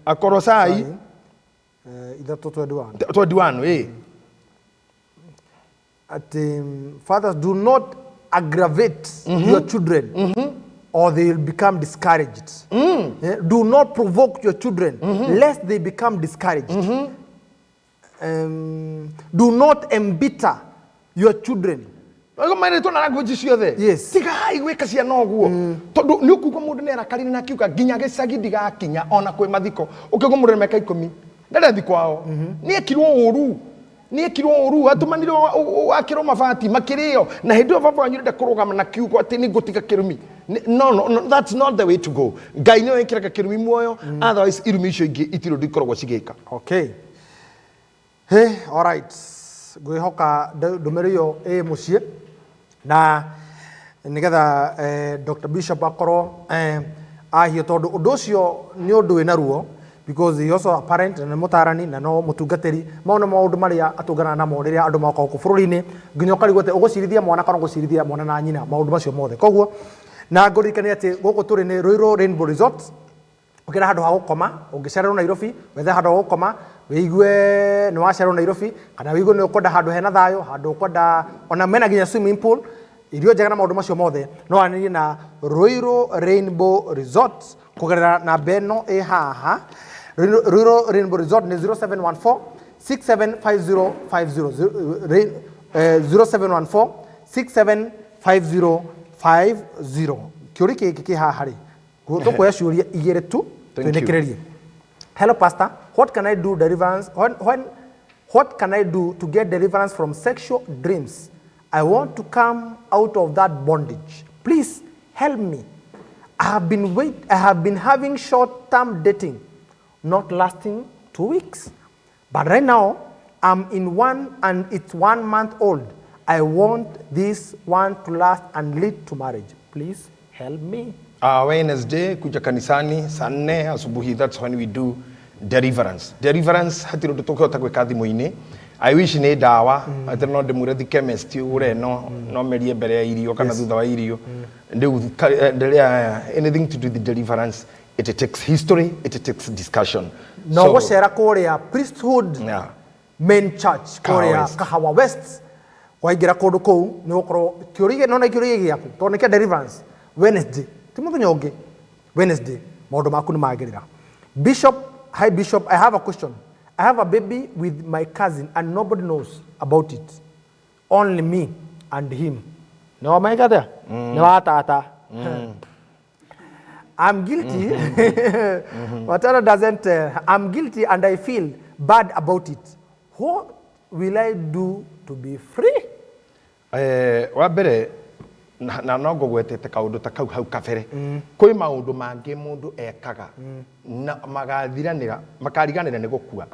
Akorosai 3:21. 21, eh. Atĩ fathers, do not aggravate your children or they will become discouraged. Do not provoke your children lest they become discouraged. Do not embitter your children. Marĩtwo na language ciothe. Tigai gwĩka ciana ũguo, tondũ nĩ ũkuga mũndũ nĩ arakarire na akiuga nginya gĩcagi ndigakinya, ona kwĩ mathiko. Ũkĩgwo mũndũ nĩ mĩaka 10 ndarethi kwao, nĩ ekirwo ũru, nĩ ekirwo ũru, atũmanire akĩrwo mabati makĩrĩo, na hĩndĩ ĩyo baba wanyu ũrenda kũrũgama na kiugo atĩ nĩ ngũtiga kĩrumi. No, no, no, that's not the way to go. Ngai nĩwe wĩkĩraga kĩrumi muoyo, otherwise irumi icio ingĩ itirĩ ũndũ ikoragwo cigĩka. Okay. Hey, all right. Ngwĩhoka ndũmĩrĩri ĩyo ĩ mũciĩ na nĩgetha Dr. Bishop akorwo ahio, tondũ ũndũ ũcio nĩ ũndũ wĩna ruo, because he also a parent na nĩ mũtarani na no mũtungatĩri. Mau nĩ maũndũ marĩa atũnganaga namo rĩrĩa andũ moka gũkũ bũrũri-inĩ, nginya ũkarigwo atĩ ũgũcirithia mwana kana ũgũcirithia mwana na nyina, maũndũ macio mothe. Koguo na ngũririkanie atĩ gũkũ tũrĩ nĩ Ruiru Rainbow Resort. Ũkĩenda handũ ha gũkoma, ũngĩcererwo Nairobi, wethe handũ ha gũkoma, wĩigue nĩ wacererwo Nairobi, kana wĩigue nĩ ũkwenda handũ hena thayũ, handũ ũkwenda ona mena nginya swimming pool, irio njega na maũndũ macio mothe, no wanĩrie na Ruiru Rainbow Resort kũgerera namba ĩno ĩ haha. Ruiru Rainbow Resort nĩ 0714 675050, 0714 675050. Kĩũria gĩkĩ kĩ haha rĩ, tũkuoya ciũria igĩrĩ tu. Thank you. Twĩnĩkĩrĩrie. Hello pastor, what can I do deliverance when what can I do to get deliverance from sexual dreams? I want to come out of that bondage. Please help me. I have been having short-term dating, not lasting 2 weeks. But right now, I'm in one and it's 1 month old. I want this one to last and lead to marriage. Please help me. Wednesday kuja kanisani saa 4 asubuhi, that's when we do deliverance. Deliverance hatirĩ ũndũ tũngĩhota gwĩka thimũ-inĩ. I wish nĩ ndawa atĩ no ndĩmwĩre thi chemist ũre no merie mbere ya irio kana thutha wa irio. Rĩu ndĩrĩa anything to do with the deliverance, it takes history, it takes discussion. No gũcera kũrĩa Priesthood Main Church Kahawa kũrĩa West. Kahawa West, waingĩra kũndũ kũu nĩ gũkorwo kĩũria nona kĩũria gĩaku, tondũ nĩ kĩa deliverance. Wednesday, ti mũthenya ũngĩ, Wednesday, maũndũ maku nĩ magĩrĩra. Bishop, hi Bishop, I have a question. I have a baby with my cousin and nobody knows about it, only me and him. Nĩ wamaika atĩa? Nĩ wa tata. I'm guilty. Whatever doesn't, I'm guilty and I feel bad about it. What will I do to be free? Wa mbere na no ngũgwetete kaũndũ ta kau hau kabere, kwĩ maũndũ mangĩ mũndũ ekaga na magathiranĩra, makariganĩra nĩ gũkua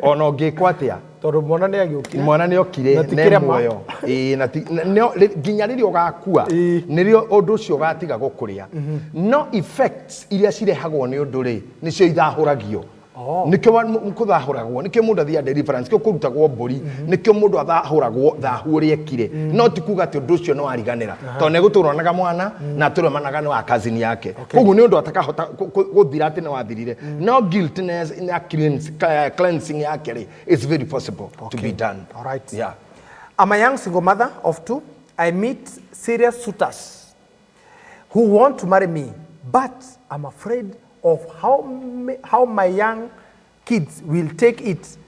ona ũngĩkwo atĩa. Tondũ mwana nĩ agĩũkire. Mwana nĩ okire. Na ti ne kĩrema. Muoyo. Ĩĩ, na nginya rĩrĩa ũgakua nĩrĩo ũndũ ũcio ũgatiga gũkũrĩa, no effects iria cirehagwo nĩ ũndũ rĩ, nĩcio ithahũragio. Nĩkĩo kũthahũragwo, nĩkĩo mũndũ athiaga deliverance, nĩkĩo kũrutagwo mbũri, nĩkĩo mũndũ athahũragwo thahu ũrĩa ekire. No ti kuga atĩ ũndũ ũcio nĩ wariganĩra, tondũ nĩ gũtũranaga mwana na atũremanaga nĩ wa cousin yake. Koguo nĩ ũndũ atakahota gũthira atĩ nĩ wathirire, no guiltiness na cleansing yake rĩ, it's very possible to be done. All right. Yeah. I'm a young single mother of two. I meet serious suitors who want to marry me, but I'm afraid of how my young kids will take it,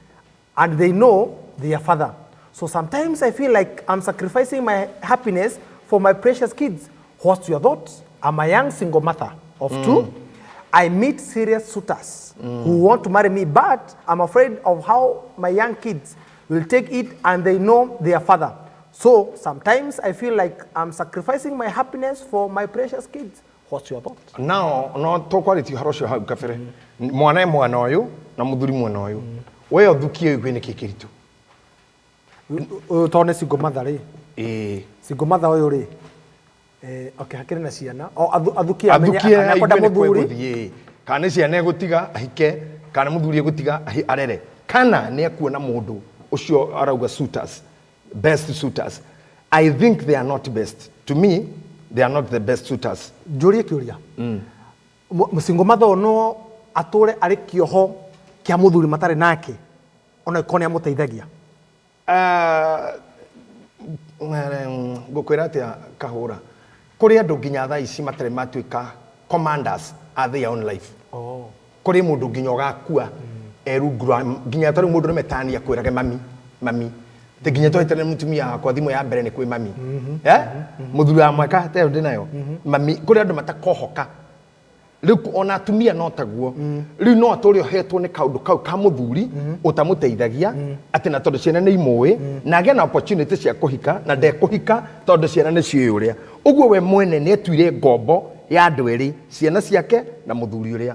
and they know their father. So sometimes I feel like I'm sacrificing my happiness for my precious kids. What's your thoughts? I'm a young single mother of two. I meet serious suitors who want to marry me, but I'm afraid of how my young kids will take it, and they know their father. So sometimes I feel like I'm sacrificing my happiness for my precious kids. What's your thought? Nao no tũkwarĩtie ũhoro ũcio hau kabere, mwana e mwana ũyũ na mũthuri mwena ũyũ, we ũthukie ũigue nĩkĩ kĩritũ. Ũyũ tondũ nĩ single mother rĩ, Ĩĩ. Single mother ũyũ rĩ, okay, hakĩrĩ na ciana o athukie amenye Athukie kana akwenda aigue nĩ mũthuri. kwegũthiĩ, kana nĩ ciana egũtiga ahike, kana mũthuri egũtiga arere, kana nĩ ekuona mũndũ ũcio arauga suitors, best suitors. I think they are not best. To me, they are not the best suitors. Njũrie kĩũria. Single mother ũyũ no atũre arĩ kĩoho kĩa mũthuri matarĩ nake ona ĩkorwo nĩ amũteithagia? Ngũkwĩra atĩa kahũra, kũrĩ andũ nginya thaa ici matarĩ matuĩka commanders a their own life. Kũrĩ mũndũ nginya ũgakua erungu rwa nginya tarĩu mũndũ nĩmetania kwĩrage mami mami, atĩ nginya twahĩtania na mũtumia wakwa thimũ ya mbere nĩ kwĩ mami. Eh? Mũthuri wa mwaka ta ĩyo ndĩ nayo mami. Kũrĩ andũ matakohoka rĩu, ona atumia no taguo. Rĩu no atũre ohetwo nĩ kaũndũ kau ka mũthuri ũtamũteithagia, atĩ na tondũ ciana nĩ imũĩ na agĩe na opportunity cia kũhika na ndekũhika tondũ ciana nĩ ciũĩ ũrĩa ũguo. We mwene nĩ etuire ngombo ya andũ erĩ, ciana ciake na mũthuri ũrĩa.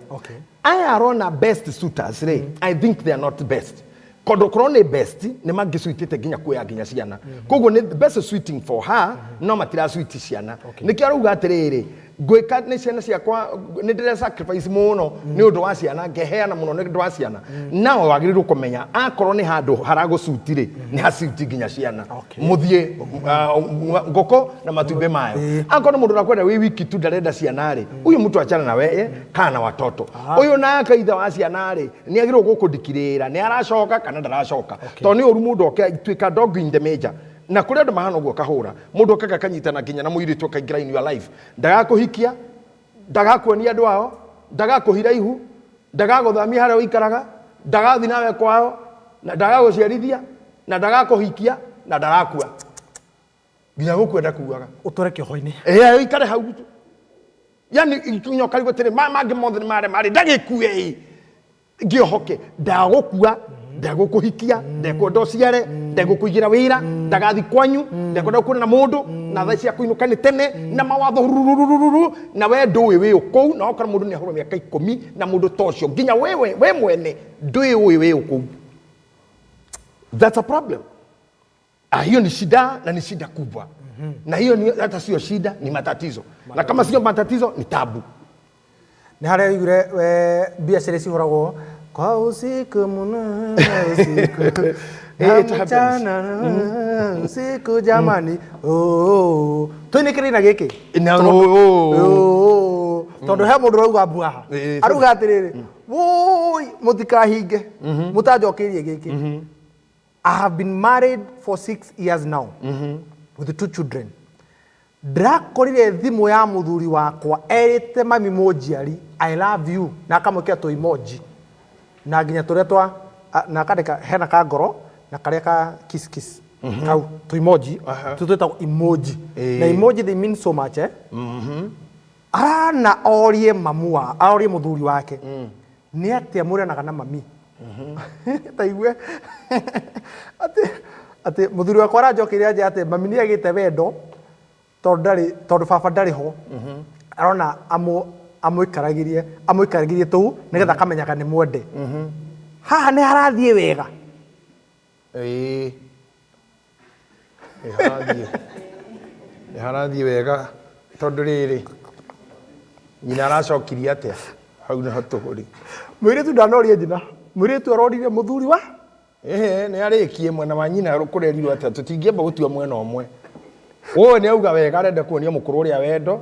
Aya arona best suitors rĩ, I think they are not best, kondũ korwo nĩ best nĩ mangĩcuitĩte nginya kuoya nginya ciana. Koguo nĩ best suiting for her, no matiracuiti ciana. Nĩkĩo arauga atĩrĩrĩ, ngwĩka nĩ ciana ciakwa, nĩ ndĩre sacrifice mũno nĩ ũndũ wa ciana, ngeheana mũno nĩ ũndũ wa ciana. Nao wagĩrĩirwo kũmenya akorwo nĩ handũ haragũcuti rĩ, nĩ hacuti nginya ciana. Mũthiĩ ngũkũ na matumbĩ mayo. Akorwo nĩ mũndũ ũrakwenda wĩ wiki tu, ndarenda ciana rĩ, huyu mtu achana na weye kana na watoto. Ũyũ nake ithe wa ciana rĩ, nĩ agĩrĩirwo gũkũndikirĩra nĩ aracoka kana ndaracoka, tondũ nĩ ũru mũndũ oke ituĩka dog in the major. Na kũrĩ andũ mahana ũguo kahũra, mũndũ okaga akanyitana nginya na mũirĩtu akaingĩra in your life, ndagakũhikia, ndagakuonia andũ ao, ndagakũhira ihu, ndagagũthamia harĩa ũikaraga, ndagathi nawe kwao, na ndagagũciarithia, na ndagakũhikia, na ndarakua nginya gũkua ndakuaga. Ũtũre kĩoho-inĩ. Ĩĩ, ũikare hau, yani ikinya ũkarigwo atĩrĩ, mangĩ mothe nĩ marema rĩ, ndagĩkue ĩ ngĩohoke ndagũkua, ndegũkũhikia, ndekwenda ũciare, ndegũkũigĩra wĩra, ndagathi kwanyu, ndekwenda gũkuona na mũndũ, na thaa cia kũinũka nĩ tene, na mawatho rururururu, na we ndũĩ wĩ ũkũu, na wakora mũndũ nĩ ahũra mĩaka 10 na mũndũ ta ũcio, nginya wewe we mwene ndũĩ ũĩ wĩ ũkũu. That's a problem. Ah, hiyo ni shida na ni shida kubwa. Na hiyo ni, hata sio shida, ni matatizo. Na kama sio matatizo, ni tabu. Nĩ harĩa ũiguire we biacara cihũragwo kwa usiku mũnene, usiku na It happens. mchana usiku jamani, oh tũinĩkĩrĩ na gĩkĩ. Na Tondũ- oh. Oh, tondũ he mũndũ ũrauga mbu haha, arauga atĩrĩrĩ, wũi, mũtikahinge mũtanjokeirie gĩkĩ. I have been married for 6 years now with two children. Ndĩrakorire thimũ ya mũthuri wakwa erĩte mami mũnjiari "I love you" na akamwĩkĩra tũ emoji na nginya tũrĩa twa na akandĩka hena ka ngoro na karĩa ka kiss kiss kau tũ emoji tũ twĩtagwo emoji. Na emoji, they mean so much, eh? Arana orie mamu wa arorie mũthuri wake nĩ atĩa mũranaga na mami. Ta igue atĩ mũthuri wakwa aranjokeire anja atĩ mami nĩ agĩte wendo tondũ ndarĩ, tondũ baba ndarĩ ho. Arona amũikaragĩrie tũu nĩgetha akamenyaga nĩ mwende. Haha nĩ harathiĩ wega. Ĩĩ. Nĩ harathiĩ wega, tondũ rĩrĩ, nyina aracokirie atĩa? Hau nĩho tũrĩ. Mũirĩtu ndanoria nyina, mũirĩtu arorire mũthuri wa Ĩhĩ, nĩ arĩkie mwena wa nyina kũrerirwo atĩa. Tũtingĩamba gũtua mwena ũmwe. Ũyũ nĩ auga wega, arenda kuonia mũkũrũ ũrĩa wendo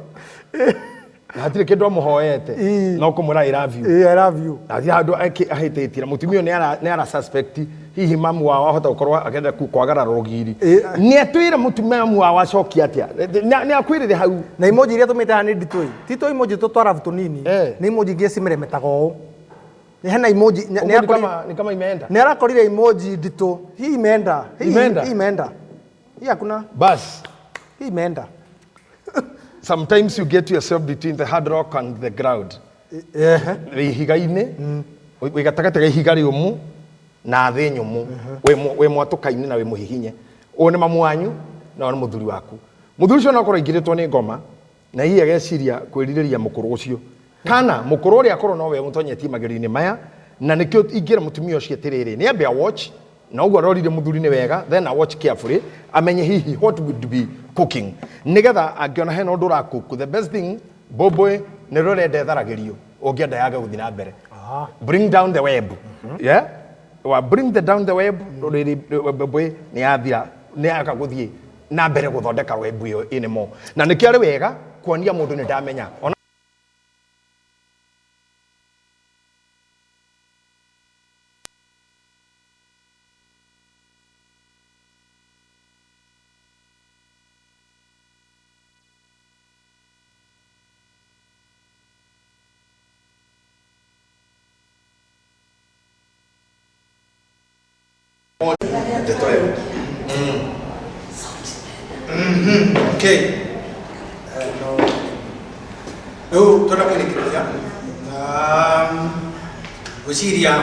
na hatirĩ kĩndũ amũhoete, no kũmwĩra "I love you". Ĩĩ, "I love you". Na hatirĩ handũ ahĩtĩtie, na mũtumia ũyũ nĩ ara suspect hihi mamu wao ahota gũkorwo akĩenda kwagarara rũgiri. Nĩ atwĩre mũtumia mamu wao acokia atĩa, nĩ akwĩrĩre hau. Na emoji iria tũmĩte haha nĩ nditũ ĩ, ti tũ emoji tũ twarabu tũnini. Nĩ emoji ingĩ cimeremetaga ũũ. Hena emoji Ũguo ni kama imeenda. Nĩ arakorire emoji nditũ. Hii imeenda. Imeenda? Hii imeenda, hii hakuna. Bas. Hii imeenda. Sometimes you get yourself between the hard rock and the ground. Wĩ ihiga-inĩ, wĩ gatagatĩ ga ihiga rĩũmũ na thĩ nyũmũ, wĩ mwatũka-inĩ na wĩ mũhihinye. Ũyũ nĩ mamu wanyu na ũyũ nĩ mũthuri waku. Mũthuri ũcio no akorwo aingĩrĩtwo nĩ ngoma na hihi ageciria kwĩrirĩria mũkũrũ ũcio, kana mũkũrũ ũrĩa akorwo nowe mũtonyetie magerio-inĩ maya. Na nĩkĩo ingĩra mũtumia ũcio atĩrĩrĩ, nĩ ambe a watch. Na ũguo arorire mũthuri nĩ wega, then a watch carefully amenye hihi what would be cooking, nĩgetha angĩona hena ũndũ ũracook, the best thing, mbũmbũĩ nĩ rũrenda ĩtharagĩrio ũngĩenda yage gũthiĩ na mbere. Bring down the web. Yeah, wa bring the down the web, rũrĩrĩ mbũmbũĩ nĩ yathira, nĩ yaga gũthiĩ na mbere gũthondeka web ĩyo anymore. Na nĩkĩo arĩ wega kuonia mũndũ nĩ ndamenya ona. Ndeto ĩyo. Okay. No. Rĩu twenda kwĩrĩkĩrĩria na ngwĩciria,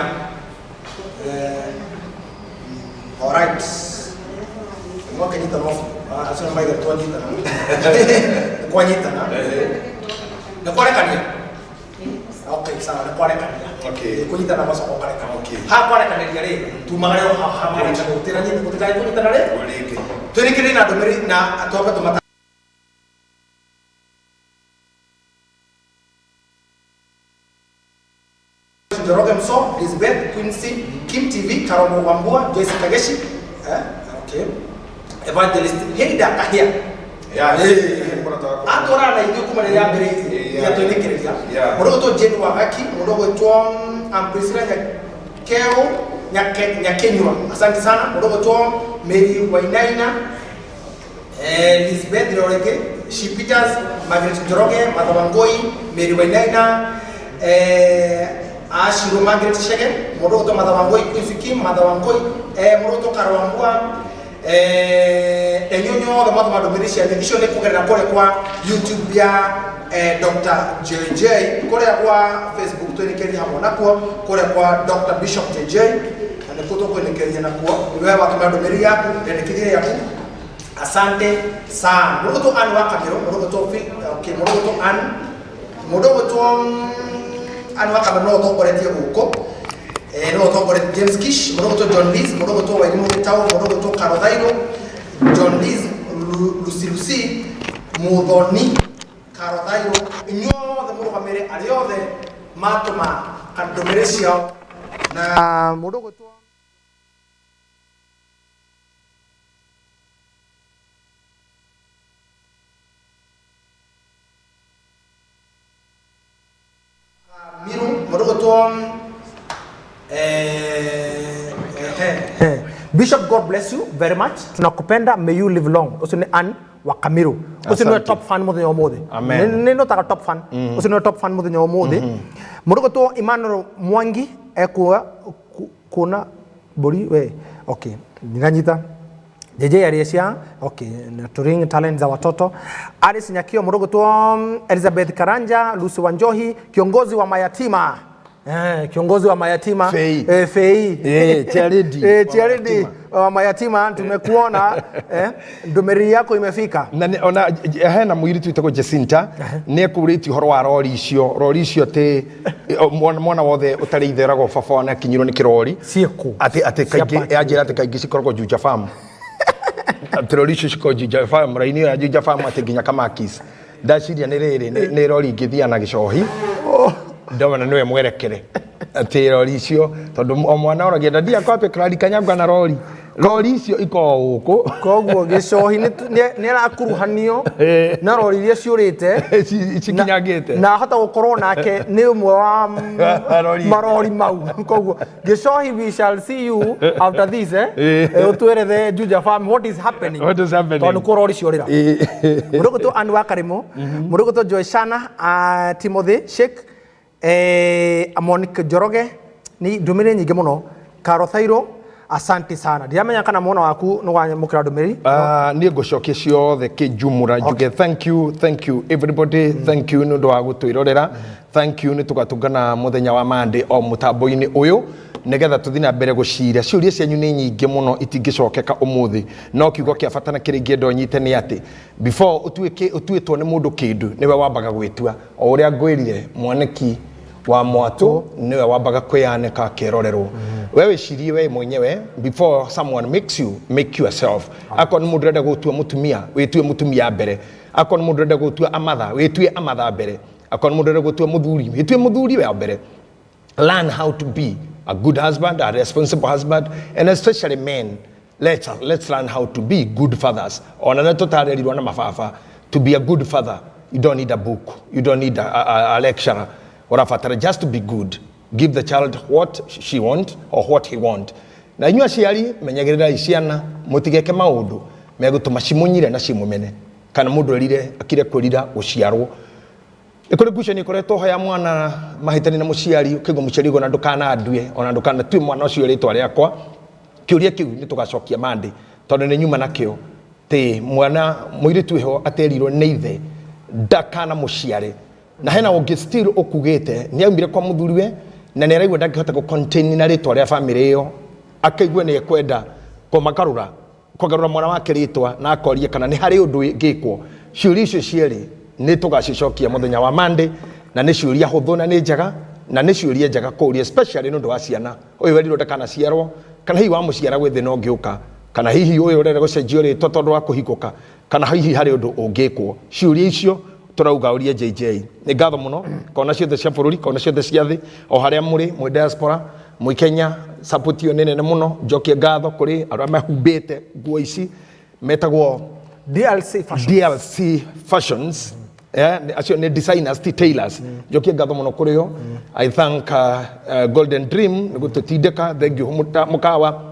alright, mwakĩnyitana obu acio nĩ maithe twanyitana nĩ kwanyitana nĩ kwarekania. Okay, sawa, nĩ kwarekania. Okay. Kũnyitana macoka ũkarekania. Okay. Ha kwarekanĩria rĩ, tumagare o ha marekania gũtikae kũnyitana rĩ. Rĩngĩ. Twĩrĩkĩrĩrie na ndũmĩrĩri na twambe tũmata. Njoroge Mso, Lisbeth, Quincy, Kim TV, Karomo Wambua, Joyce Kageshi, okay. Evangelist Hilda Kahia. Atwarana na ithuĩ kuma rĩrĩa ambĩrĩirie Yeah. twĩnĩkĩrĩria. Yeah. Mũndũ ũgwĩtwo Jane Wangaki, mũndũ ũgwĩtwo Priscilla Nyakeo, Nyakenyua. Asante sana. Mũndũ ũgwĩtwo Mary Wainaina, Lisbeth Rorenge, She Peters, Margaret Njoroge, Martha Wangoi, Mary Wainaina, Ashiro Margaret Shege, mũndũ ũgwĩtwo Martha Wangoi, Quincy Kim, Martha Wangoi, mũndũ ũgwĩtwo Caro Wambua, inyuĩ inyuothe mwathoma ndũmĩrĩri cianyu icio nĩ kũgerera kũrĩa kwa YouTube ya Dr. JJ, kũrĩa kwa Facebook twĩnĩkĩrie hamwe nakuo, kũrĩa kwa Dr. Bishop JJ, na nĩkuo tũkwĩnĩkĩria nakuo. We watũma ndũmĩrĩri yaku, ndendekithia yaku. Asante sana. Mũndũ ũgwĩtwo Ann wa Kamĩrũ, mũndũ ũgwĩtwo Phil, okay, mũndũ ũgwĩtwo Ann, mũndũ ũgwĩtwo Ann wa Kamĩrũ no ũtongoretie gũkũ. No ũtongoretie James Kish, mũndũ ũgwĩtwo John Liz, mũndũ ũgwĩtwo Wairimũ Gĩtaũ, mũndũ ũgwĩtwo Karo Thairũ, John Liz, Lucy Lucy, Muthoni, Karo Thairũ, inyuothe mũrũgamĩre arĩa othe matũma ndũmĩrĩri ciao. Na mũndũ ũgwĩtwo Miru, mũndũ ũgwĩtwo Bishop, God bless you very much. Tunakupenda, may you live long. Ũcio nĩ Ann wa Kamiru. Ũcio nĩwe Asante. top fan mũthenya wa ũmũthĩ. Amen. Nĩ notaga top fan. Ũcio nĩwe top fan mũthenya wa ũmũthĩ. Mũndũ ũgwĩtwo Emmanuel Mwangi ekuga kuona mbũri we. Okay, ndinanyita. JJ Ariesia, okay, nurturing talent za watoto. Alice Nyakio, mũndũ ũgwĩtwo Elizabeth Karanja, Lucy Wanjohi, kiongozi wa mayatima. Kiongozi wa mayatima. Fei. Fei. Chairlady wa Chairlady mayatima. wa mayatima, tumekuona, ndũmĩrĩri yako imefika. Na ona hena mũirĩtu wĩtagwo Jacinta nĩ ekũrĩtie ũhoro wa rori icio, rori icio atĩ mwana wothe ũtarĩ ithe eragwo baba wana akinyirwo nĩ kĩrori. Ciĩkũ? Atĩ Cia kaingĩ party. yanjĩra atĩ kaingĩ cikoragwo Juja Farm. Atĩ rori icio cikoragwo Juja Farm, raini ĩyo ya Juja Farm atĩ nginya Kamakis. Ndaciria nĩ rĩrĩ, nĩ rori ingĩthiĩ na gĩcohi. Ndona nĩwe mwerekere. Atĩ rori icio tondũ o mwana oragia ndadia kwapi kũrarikanyangwa na rori. Rori icio ikoragwo gũkũ. Koguo gĩcohi nĩ arakuruhanio na rori iria ciũrĩte. Cikinyangĩte. Na ahota gũkorwo nake nĩ ũmwe wa Marori. marori mau. Koguo gĩcohi, we shall see you after this, ũtwĩre Juja Farm what is happening. What is happening? Tondũ nĩkuo rori ciũrĩra. Mũndũ ũgwĩtwo Ann wa Karimũ, mũndũ ũgwĩtwo Joy Shana, Timothy Sheikh, Monique Njoroge, nĩ ndũmĩrĩri nyingĩ mũno. Karo Thairũ, asante sana. Ndiramenya kana mwana waku nĩ wamũkĩra ndũmĩrĩri. Niĩ ngũcokia ciothe kĩnjumũra njuge thank you, thank you everybody, thank you nĩ ũndũ wa gũtwĩrorera, thank you. Nĩ tũgatũngana mũthenya wa Monday o mũtambo-inĩ ũyũ nĩgetha tũthiĩ na mbere gũcira. Ciũria cianyu nĩ nyingĩ mũno, itingĩcokeka ũmũthĩ, no kiugo kĩa bata na kĩrĩa ingĩenda ũnyite nĩ atĩ before ũtuĩke ũtuĩtwo nĩ mũndũ kĩndũ, nĩwe wambaga gwĩtua. O ũrĩa ngwĩrire, mwanĩki wa mwatũ nĩwe wambaga kwĩyanĩka akerorerwo. We wĩcirie we mwenyewe before someone makes you make yourself. Akorwo nĩ mũndũ ũrenda gũtua mũtumia, wĩtue mũtumia mbere. Akorwo nĩ mũndũ ũrenda gũtua amatha, wĩtue amatha mbere. Akorwo nĩ mũndũ ũrenda gũtua mũthuri, wĩtue mũthuri wa mbere. Learn how to be a good husband, a responsible husband, and especially men. Let's learn how to be good fathers. Ona na tũtarerirwo na mababa, to be a good father, you don't need a book, you don't need a lecturer. Ũrabatara just to be good. Give the child what she want or what he want. Na inyuĩ aciari, menyagĩrĩrai ciana, mũtigeke maũndũ megũtũma cimunyire na cimũmene. Kana mũndũ erire, akire kwĩrira gũciarwo. Nĩ kũrĩ ngucanio ĩkoretwo ho ya mwana mahĩtania na mũciari, ũkaigua mũciari uga ona ndũkanandue, ona ndũkanatue mwana ũcio rĩtwa rĩakwa. Kĩũria kĩu nĩ tũgacokia Monday, tondũ nĩ nyuma nakĩo. Tĩ mwana mũirĩtu wĩho aterirwo nĩ ithe ndakana mũciare. Na hena ũngĩ still ũkugĩte nĩ aumire kwa mũthuriwe na nĩ araigua ndangĩhota gũ contain na rĩtwa rĩa family ĩyo, akaigua nĩ ekwenda kũmagarũra, kũgarũra mwana wake rĩtwa, na akoria kana nĩ harĩ ũndũ ũngĩkwo. Ciũria icio cierĩ nĩ tũgacicokia mũthenya wa Monday, na nĩ ciũria hũthũ na nĩ njega, na nĩ ciũria njega kũũria especially nĩ ũndũ wa ciana. Ũyũ werirwo ndakanaciarwo, kana hihi wamũciara gwĩ thĩna ũngĩũka, kana hihi ũyũ ũrenda gũcenjio rĩtwa tondũ wa kũhingũka, kana hihi harĩ ũndũ ũngĩkwo. Ciũria icio tũrauga ũrie JJ. Nĩ ngatho mũno kona ciothe cia bũrũri, kona ciothe cia thĩ, o harĩa mũrĩ, mwĩ diaspora, mwĩ Kenya, support ĩyo nĩ nene mũno. Njokie ngatho kũrĩ arĩa mehumbĩte nguo ici metagwo DLC Fashions. DLC Fashions. Yeah, acio nĩ designers, ti tailors. Njokie ngatho mũno kũrĩ o. I thank Golden Dream nĩ gũtũtindĩka. Thank you mũkawa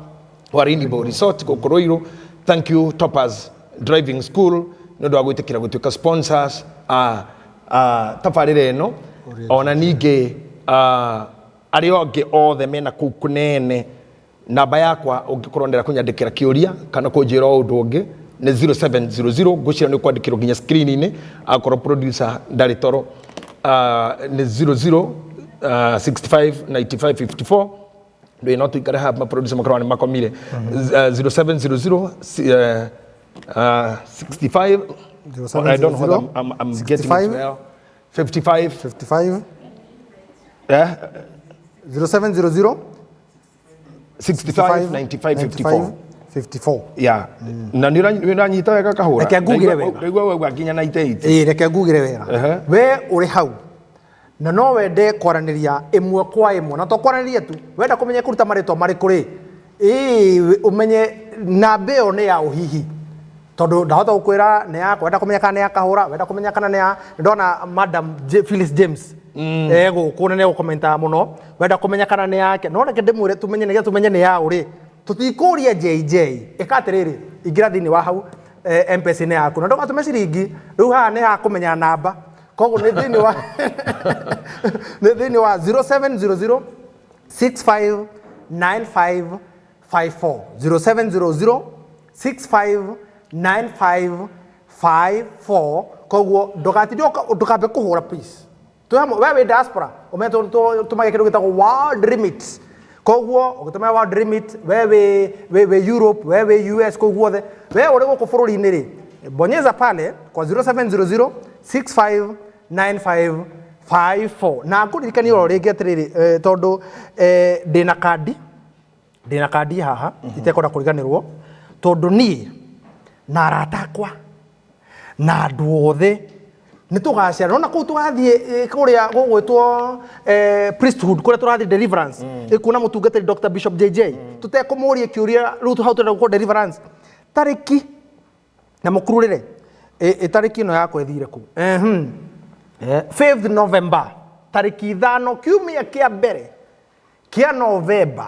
wa Rainbow Resort gũkũ Ruiru. Thank you Toppers Driving School nĩ ũndũ wa gwĩtĩkĩra gũtuĩka sponsors a tabarĩra ĩno. Ona ningĩ arĩa angĩ othe mena kũu kũnene, namba yakwa ũngĩkorwo ndĩra kũnyandĩkĩra kĩũria kana kũnjĩra o ũndũ ũngĩ nĩ 0700, ngwĩciria nĩ kwandĩkĩrwo nginya screen-inĩ akorwo producer ndarĩ toro. Nĩ 00 65 95 54. Ndũĩ no tũikare haha maproducer makorwo nĩ makomire. 0700 65, I don't know whether I'm getting it well. 55 55 yeah. 0700 65 95 54 54. Yeah. Na nĩ ũranyita wega kahũra. Reke ngugire wega. Ndaigua wauga nginya 98. Ĩĩ, reke ngugire wega. We ũrĩ hau na no wende kwaranĩria ĩmwe kwa ĩmwe, na to kwaranĩria tu, wenda kũmenya kũruta marĩtwa marĩkũ rĩ, ĩĩ ũmenye namba ĩyo nĩ ya ũhihi, tondũ ndahota gũkwĩra nĩ yakwa, wenda kũmenya kana nĩ ya kahũra, wenda kũmenya kana nĩ ya, ndona Madam Phyllis James egũkũ na nĩ egũkomenta mũno, wenda kũmenya kana nĩ yake, no reke ndĩmwĩre tũmenye, nĩgetha tũmenye nĩ ya ũrĩ, tũtikũria JJ. Ĩka atĩrĩrĩ, ingĩra thĩinĩ wa hau M-Pesa-inĩ yaku na ndũgatũme ciringi, rĩu haha nĩ hakũmenya namba, koguo nĩ thĩinĩ wa nĩ thĩinĩ wa 0700 65 95 54, 0700 65 95 54. Koguo ndũgatinde ndũkambe kũhũra, please. Twĩ hamwe, we wĩ diaspora ũmenye tũmage kĩndũ gĩtagwo world remit, koguo ũgĩtũmĩra world remit, we wĩ Europe, we wĩ US, kũu guothe, we ũrĩ gũkũ bũrũri-inĩ rĩ, bonyeza pale kwa 0700 65 95 54. Na ngũririkanie oro rĩngĩ atĩrĩrĩ, tondũ ndĩna kandi, ndĩna kandi haha itekwenda kũriganĩrwo, tondũ niĩ na arata akwa na andũ othe nĩ tũgacera nona kũu tũgathiĩ kũrĩa gũgwĩtwo priesthood, kũrĩa tũrathiĩ deliverance, ĩkuona mũtungatĩri Dr. Bishop JJ, tũtekũmũria kĩũria rĩu hau tũrenda gũkwo deliverance tarĩki na mũkururĩre ĩtarĩki ĩno yakwa ĩthire kũ 5th November, tarĩki 5 kiumia kĩa mbere kĩa November,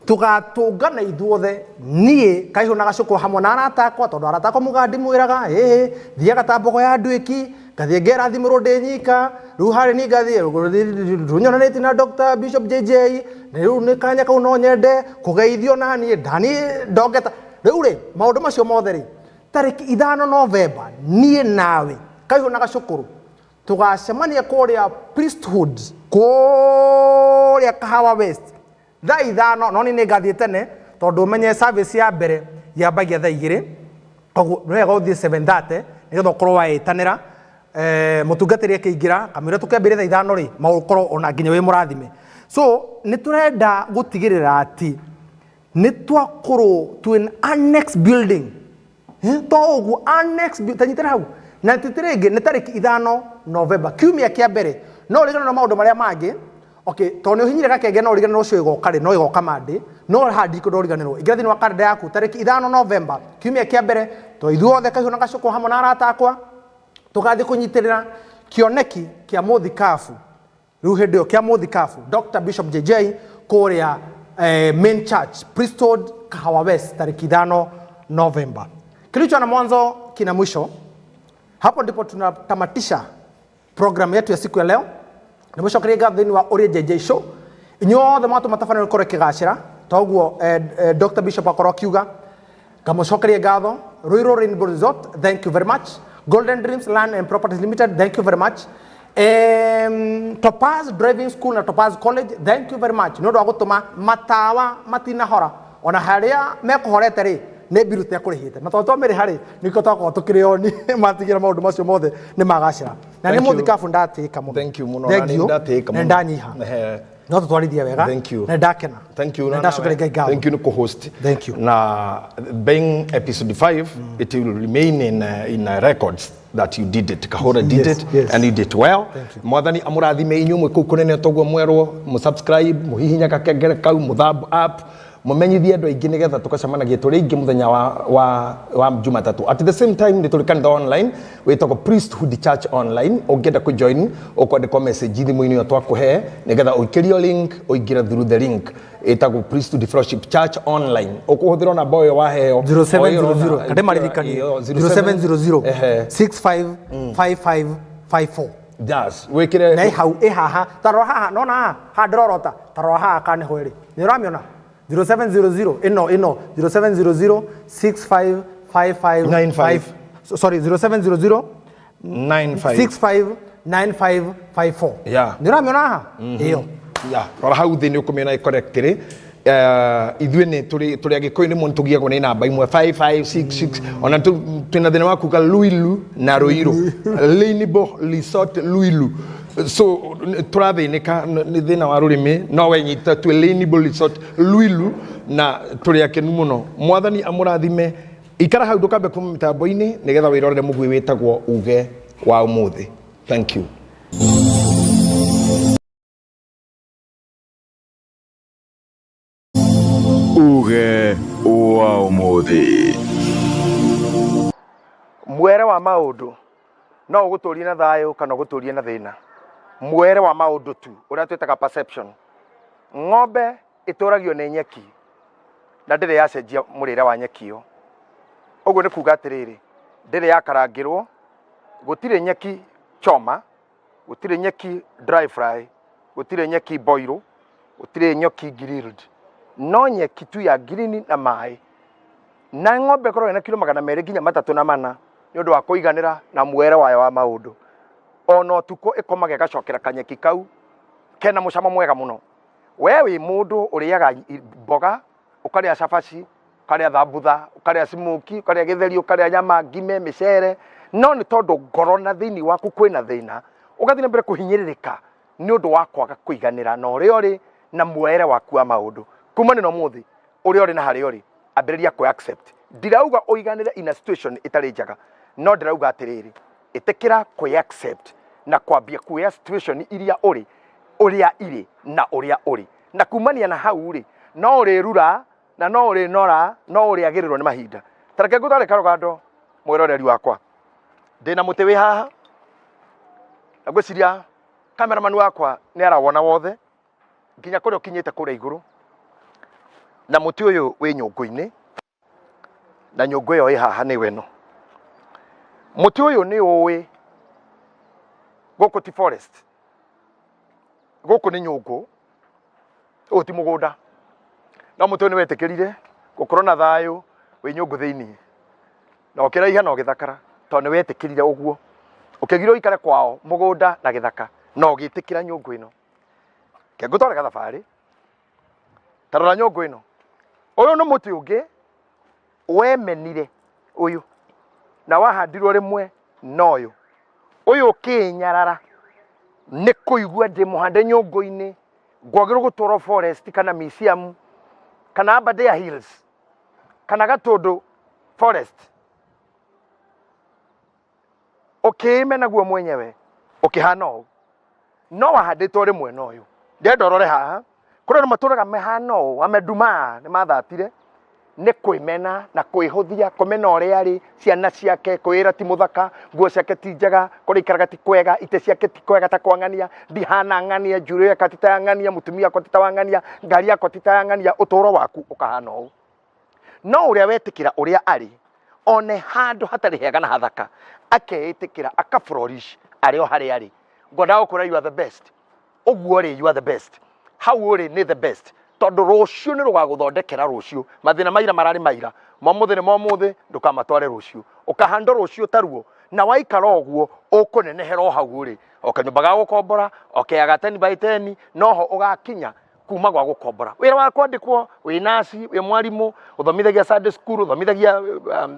tũgatũngana ithuothe, niĩ Kaihũ na Gacũkũ hamwe na arata akwa, tondũ arata akwa muga ndimwĩraga ĩĩ thiaga ta mbogo ya nduĩki, ngathiĩ ngerathimĩrwo ndĩ nyika, rĩu harĩ ni ngathiĩ rũnyonanĩtie na Dr. Bishop JJ, na rĩu nĩ kanya kau no nyende kũgeithio na niĩ ndani ndongeta. Rĩu rĩ maũndũ macio mothe rĩ, tarĩki 5 November, niĩ nawe Kaihũ na Gacũkũrũ tũgacemania kũrĩa priesthood, kũrĩa Kahawa West thaa 5, no niĩ nĩngathiĩ tene tondũ ũmenye service ya mbere yambagia thaa 2, koguo nĩ wega ũthiĩ 7:30 nĩgetha ũkorwo waĩtanĩra. Mũtungatĩri akĩingĩra kamũira tũkĩambĩrĩria thaa 5 rĩ, maũkorwo ona nginya wĩ mũrathime. So nĩ tũrenda gũtigĩrĩra atĩ nĩ twakorwo twĩ annex building. To ũguo annex tanyitĩra hau na tĩtĩrĩngĩ nĩ tarĩki 5 November, kiumia kĩa mbere. No ũriganĩrwo na maũndũ marĩa mangĩ. Okay, tondũ nĩ ũhinyire gakenge no ũriganĩrwo ũcio ĩgoka rĩ, no ĩgoka Monday, no haha ndikwenda ũriganĩrwo. Ingĩra thĩinĩ wa kalenda yaku tarĩki 5 November, kiumia kĩa mbere, to ithuothe Kahiũ na Gacũkũ hamwe na arata akwa tũgathiĩ kũnyitĩrĩra kĩoneki kĩa mũthikabu. Rĩu hĩndĩ ĩyo kĩa mũthikabu Dr. Bishop JJ kũrĩa Main Church Priesthood Kahawa West tarĩki 5 November. Kilicho na mwanzo kina mwisho. Hapo ndipo tunatamatisha program yetu ya siku ya leo. Nĩ mũcokerie ngatho thĩinĩ wa Ũrĩa JJ Show. Inyuothe mwatũma tabarĩra ĩkorwo ĩkĩgacĩra, toguo Dr. Bishop akorwo akiuga. Ngamũcokeria ngatho. Ruiru Rainbow Resort, thank you very much. Golden Dreams Land and Properties Limited, thank you very much. Topaz Driving School na Topaz College, thank you very much. Nĩ ũndũ wa gũtũma matawa matinahora, ona harĩa mekũhorete rĩ, nĩ mbiru tekũrĩhĩte. Na tondũ twamĩrĩha rĩ, nĩkĩo twakorwo tũkĩrĩ oni matigĩra maũndũ macio mothe nĩ magacĩra. Na nĩ Thank you. mũthikabu ndatĩĩka mũno. Thank you mũno. Thank Na nĩ you. ndatĩĩka Na mũno. ndanyiha. Ehe. No tũtwarithie wega. Thank you. Na ndakena. Thank you. Na ndacokeria Ngai ngatho. Thank you nĩ host. Thank you. Na being episode 5, it will remain in records that you did it. Kahora did Yes, it yes. and you did it well. Thank you. Mwathani amũrathime inyuĩ mwĩ kũu kũnene toguo mwerwo, mũsubscribe, mũhihinya gakengere kau, mũthumb up, mũmenyithie andũ aingĩ nĩgetha tũgacemanagia tũrĩ aingĩ mũthenya wa Jumatatũ. At the same time nĩ tũrĩ kanitha online wĩtagwo Priesthood Church Online. Ũngĩenda kũjoin ũkwandĩkwo message thimũ-inĩ ĩyo twakũhe nĩgetha ũikĩrio link, ũingĩre through the link ĩtagwo Priesthood Fellowship Church Online. Ũkũhũthĩra namba ĩyo waheo 0700 kande maririkanie 0700 Ehe. 655554. Yes, wĩkĩre Na ĩ hau ĩ haha, tarora haha, nona haha haha ndĩrorota, tarora haha kana nĩho ĩrĩ, nĩ ũramĩona 0700 ĩno 0700 6555 95. Sorry, 0700 95 659554. Yeah. Nĩ ũramĩona haha ĩyo. Ya, rora hau thĩ nĩ ũkũmĩona ĩ correctly. Ithuĩ nĩ tũrĩ Agĩkũyũ nĩ mũno tũgiagwo nĩ namba imwe 5 5 6 6, ona twĩna thĩna wa kuga Luilu na Ruiru, Rainbow Resort Luilu, so tũrathĩnĩka nĩ thĩna wa rũrĩmĩ, no we nyita twĩ Rainbow Resort Luilu na tũrĩ akenu mũno. Mwathani amũrathime. Ikara hau ndũkambe kuma mĩtambo-inĩ nĩgetha wĩrorere mũguĩ wĩtagwo uge wa ũmũthĩ. Thank you. Uge wa ũmũthĩ. Mwere wa maũndũ no ũgũtũrie na thayũ kana ũgũtũrie na thĩna. Mwere wa maũndũ tu ũrĩa twĩtaga perception. Ng'ombe ĩtũragio nĩ nyeki na ndĩrĩ yacenjia mũrĩre wa nyeki ĩyo. Ũguo nĩ kuga atĩrĩrĩ, ndĩrĩ yakarangĩrwo, gũtirĩ nyeki choma, gũtirĩ nyeki dry fry, gũtirĩ nyeki boil, gũtirĩ nyeki grilled, no nyeki tu ya green na maĩ. Na ng'ombe ĩkoragwo ĩna kiro 200 nginya 304 nĩ ũndũ wa kũiganĩra na mwere wayo wa maũndũ. Ona ũtukũ ĩkomaga ĩgacokera kanyeki kau kena mũcamo mwega mũno. We wĩ mũndũ ũrĩaga mboga, ũkarĩa cabaci, ũkarĩa thambutha, ũkarĩa smoky, ũkarĩa gĩtheri, ũkarĩa nyama ngime, mĩcere, no nĩ tondũ ngoro na thĩinĩ waku kwĩna thĩna, ũgathiĩ na mbere kũhinyĩrĩrĩka nĩ ũndũ wa kwaga kũiganĩra na ũrĩa ũrĩ na muoere waku wa maũndũ. Kuma nĩ na ũmũthĩ, ũrĩa ũrĩ na harĩa ũrĩ, ambĩrĩria kũ accept. Ndirauga ũiganĩre in a situation ĩtarĩ njega, no ndĩrauga atĩrĩrĩ, ĩtĩkĩra kũ accept na kwambia kuoya situation iria ũrĩ, ũrĩa irĩ na ũrĩa ũrĩ. Na kumania na hau rĩ, no ũrĩrura na no ũrĩnora, no ũrĩagĩrĩrwo nĩ mahinda. Ta reke ngũtware karũgando mwĩroreri wakwa. Ndĩna mũtĩ wĩ haha, na ngwĩciria cameraman wakwa nĩ arawona wothe nginya kũrĩa ũkinyĩte kũrĩa igũrũ. Na mũtĩ ũyũ wĩ nyũngũ-inĩ, na nyũngũ ĩyo ĩ haha nĩyo ĩno. Mũtĩ ũyũ nĩ ũĩ gũkũ ti forest, gũkũ nĩ nyũngũ, ũyũ ti mũgũnda. No mũtĩ ũyũ nĩ wetĩkĩrire gũkorwo na thayũ wĩ nyũngũ thĩinĩ, na ũkĩraiha na ũgĩthakara, tondũ nĩ wetĩkĩrire ũguo. Ũkĩgirwo ũikare kwao mũgũnda na gĩthaka, na ũgĩtĩkĩra nyũngũ ĩno. Reke ngũtware gathabarĩ. Ta rora nyũngũ ĩno. Ũyũ nĩ mũtĩ ũngĩ wemenire ũyũ, na wahandirwo rĩmwe na ũyũ. Ũyũ ũkĩnyarara nĩ kũigua ndĩ mũhande nyũngũ-inĩ, ngwagĩrĩirwo gũtwarwo forest kana museum kana Aberdare Hills kana Gatũndũ forest. Ũkĩĩmena guo mwenyewe ũkĩhana ũũ, no wahandĩtwo ũrĩ mwena ũyũ. Ndĩrenda ũrore haha, kũrĩ andũ matũraga mehana ũũ, amedumaa nĩ mathatire nĩ kwĩmena na kwĩhũthia, kũmena ũrĩa arĩ, ciana ciake, kwĩĩra ti mũthaka, nguo ciake ti njega, kũrĩa aikaraga ti kwega, itĩ ciake ti kwega ta kwa ng'ania, ndihana ng'ania, njuĩrĩ yakwa ti ta ya ng'ania, mũtumia wakwa ti ta wa ng'ania, ngari yakwa ti ta ya ng'ania, ũtũũro waku ũkahana ũũ. No ũrĩa wetĩkĩra ũrĩa arĩ, one handũ hatarĩ hega na hathaka, akeĩtĩkĩra, aka flourish arĩ o harĩa arĩ. Ngwendaga gũkwĩra you are the best. Ũguo rĩ, you are the best. Hau ũrĩ nĩ the best. Tondũ rũciũ nĩ rũgagũthondekera rũciũ. Mathĩna ma ira mararĩ ma ira. Ma ũmũthĩ nĩ ma ũmũthĩ, ndũkamatware rũciũ. Ũkahandwo rũciũ taruo, na waikara ũguo, ũkũnenehera o hau ũrĩ. O kanyũmba ga gũkombora, o kea ga 10 by 10, noho ũgakinya kuma gwa gũkombora. Wĩra wa kwandĩkwo, wĩ nurse, wĩ mwarimũ, ũthomithagia Sunday school, ũthomithagia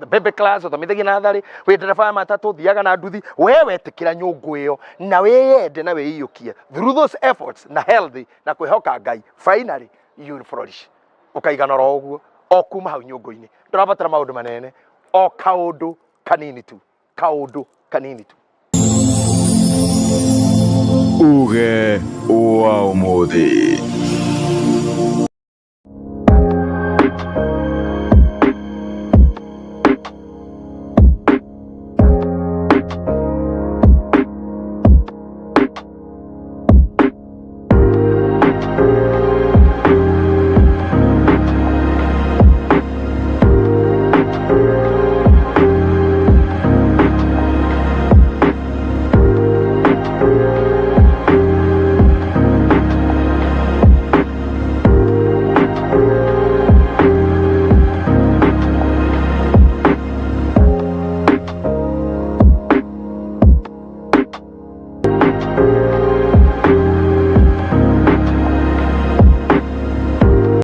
baby class, ũthomithagia natharĩ, wĩ ndereba wa matatũ, ũthiaga na nduthi, we wetĩkĩra nyũngũ ĩyo na wĩyende na wĩiyũkie. Through those efforts na healthy na kwĩhoka Ngai, finally you will flourish. Ũkaigana oro ũguo, o kuma hau nyũngũ-inĩ. Ndũrabatara maũndũ manene, o kaũndũ kanini tu, kaũndũ kanini tu. Uge wa ũmũthĩ.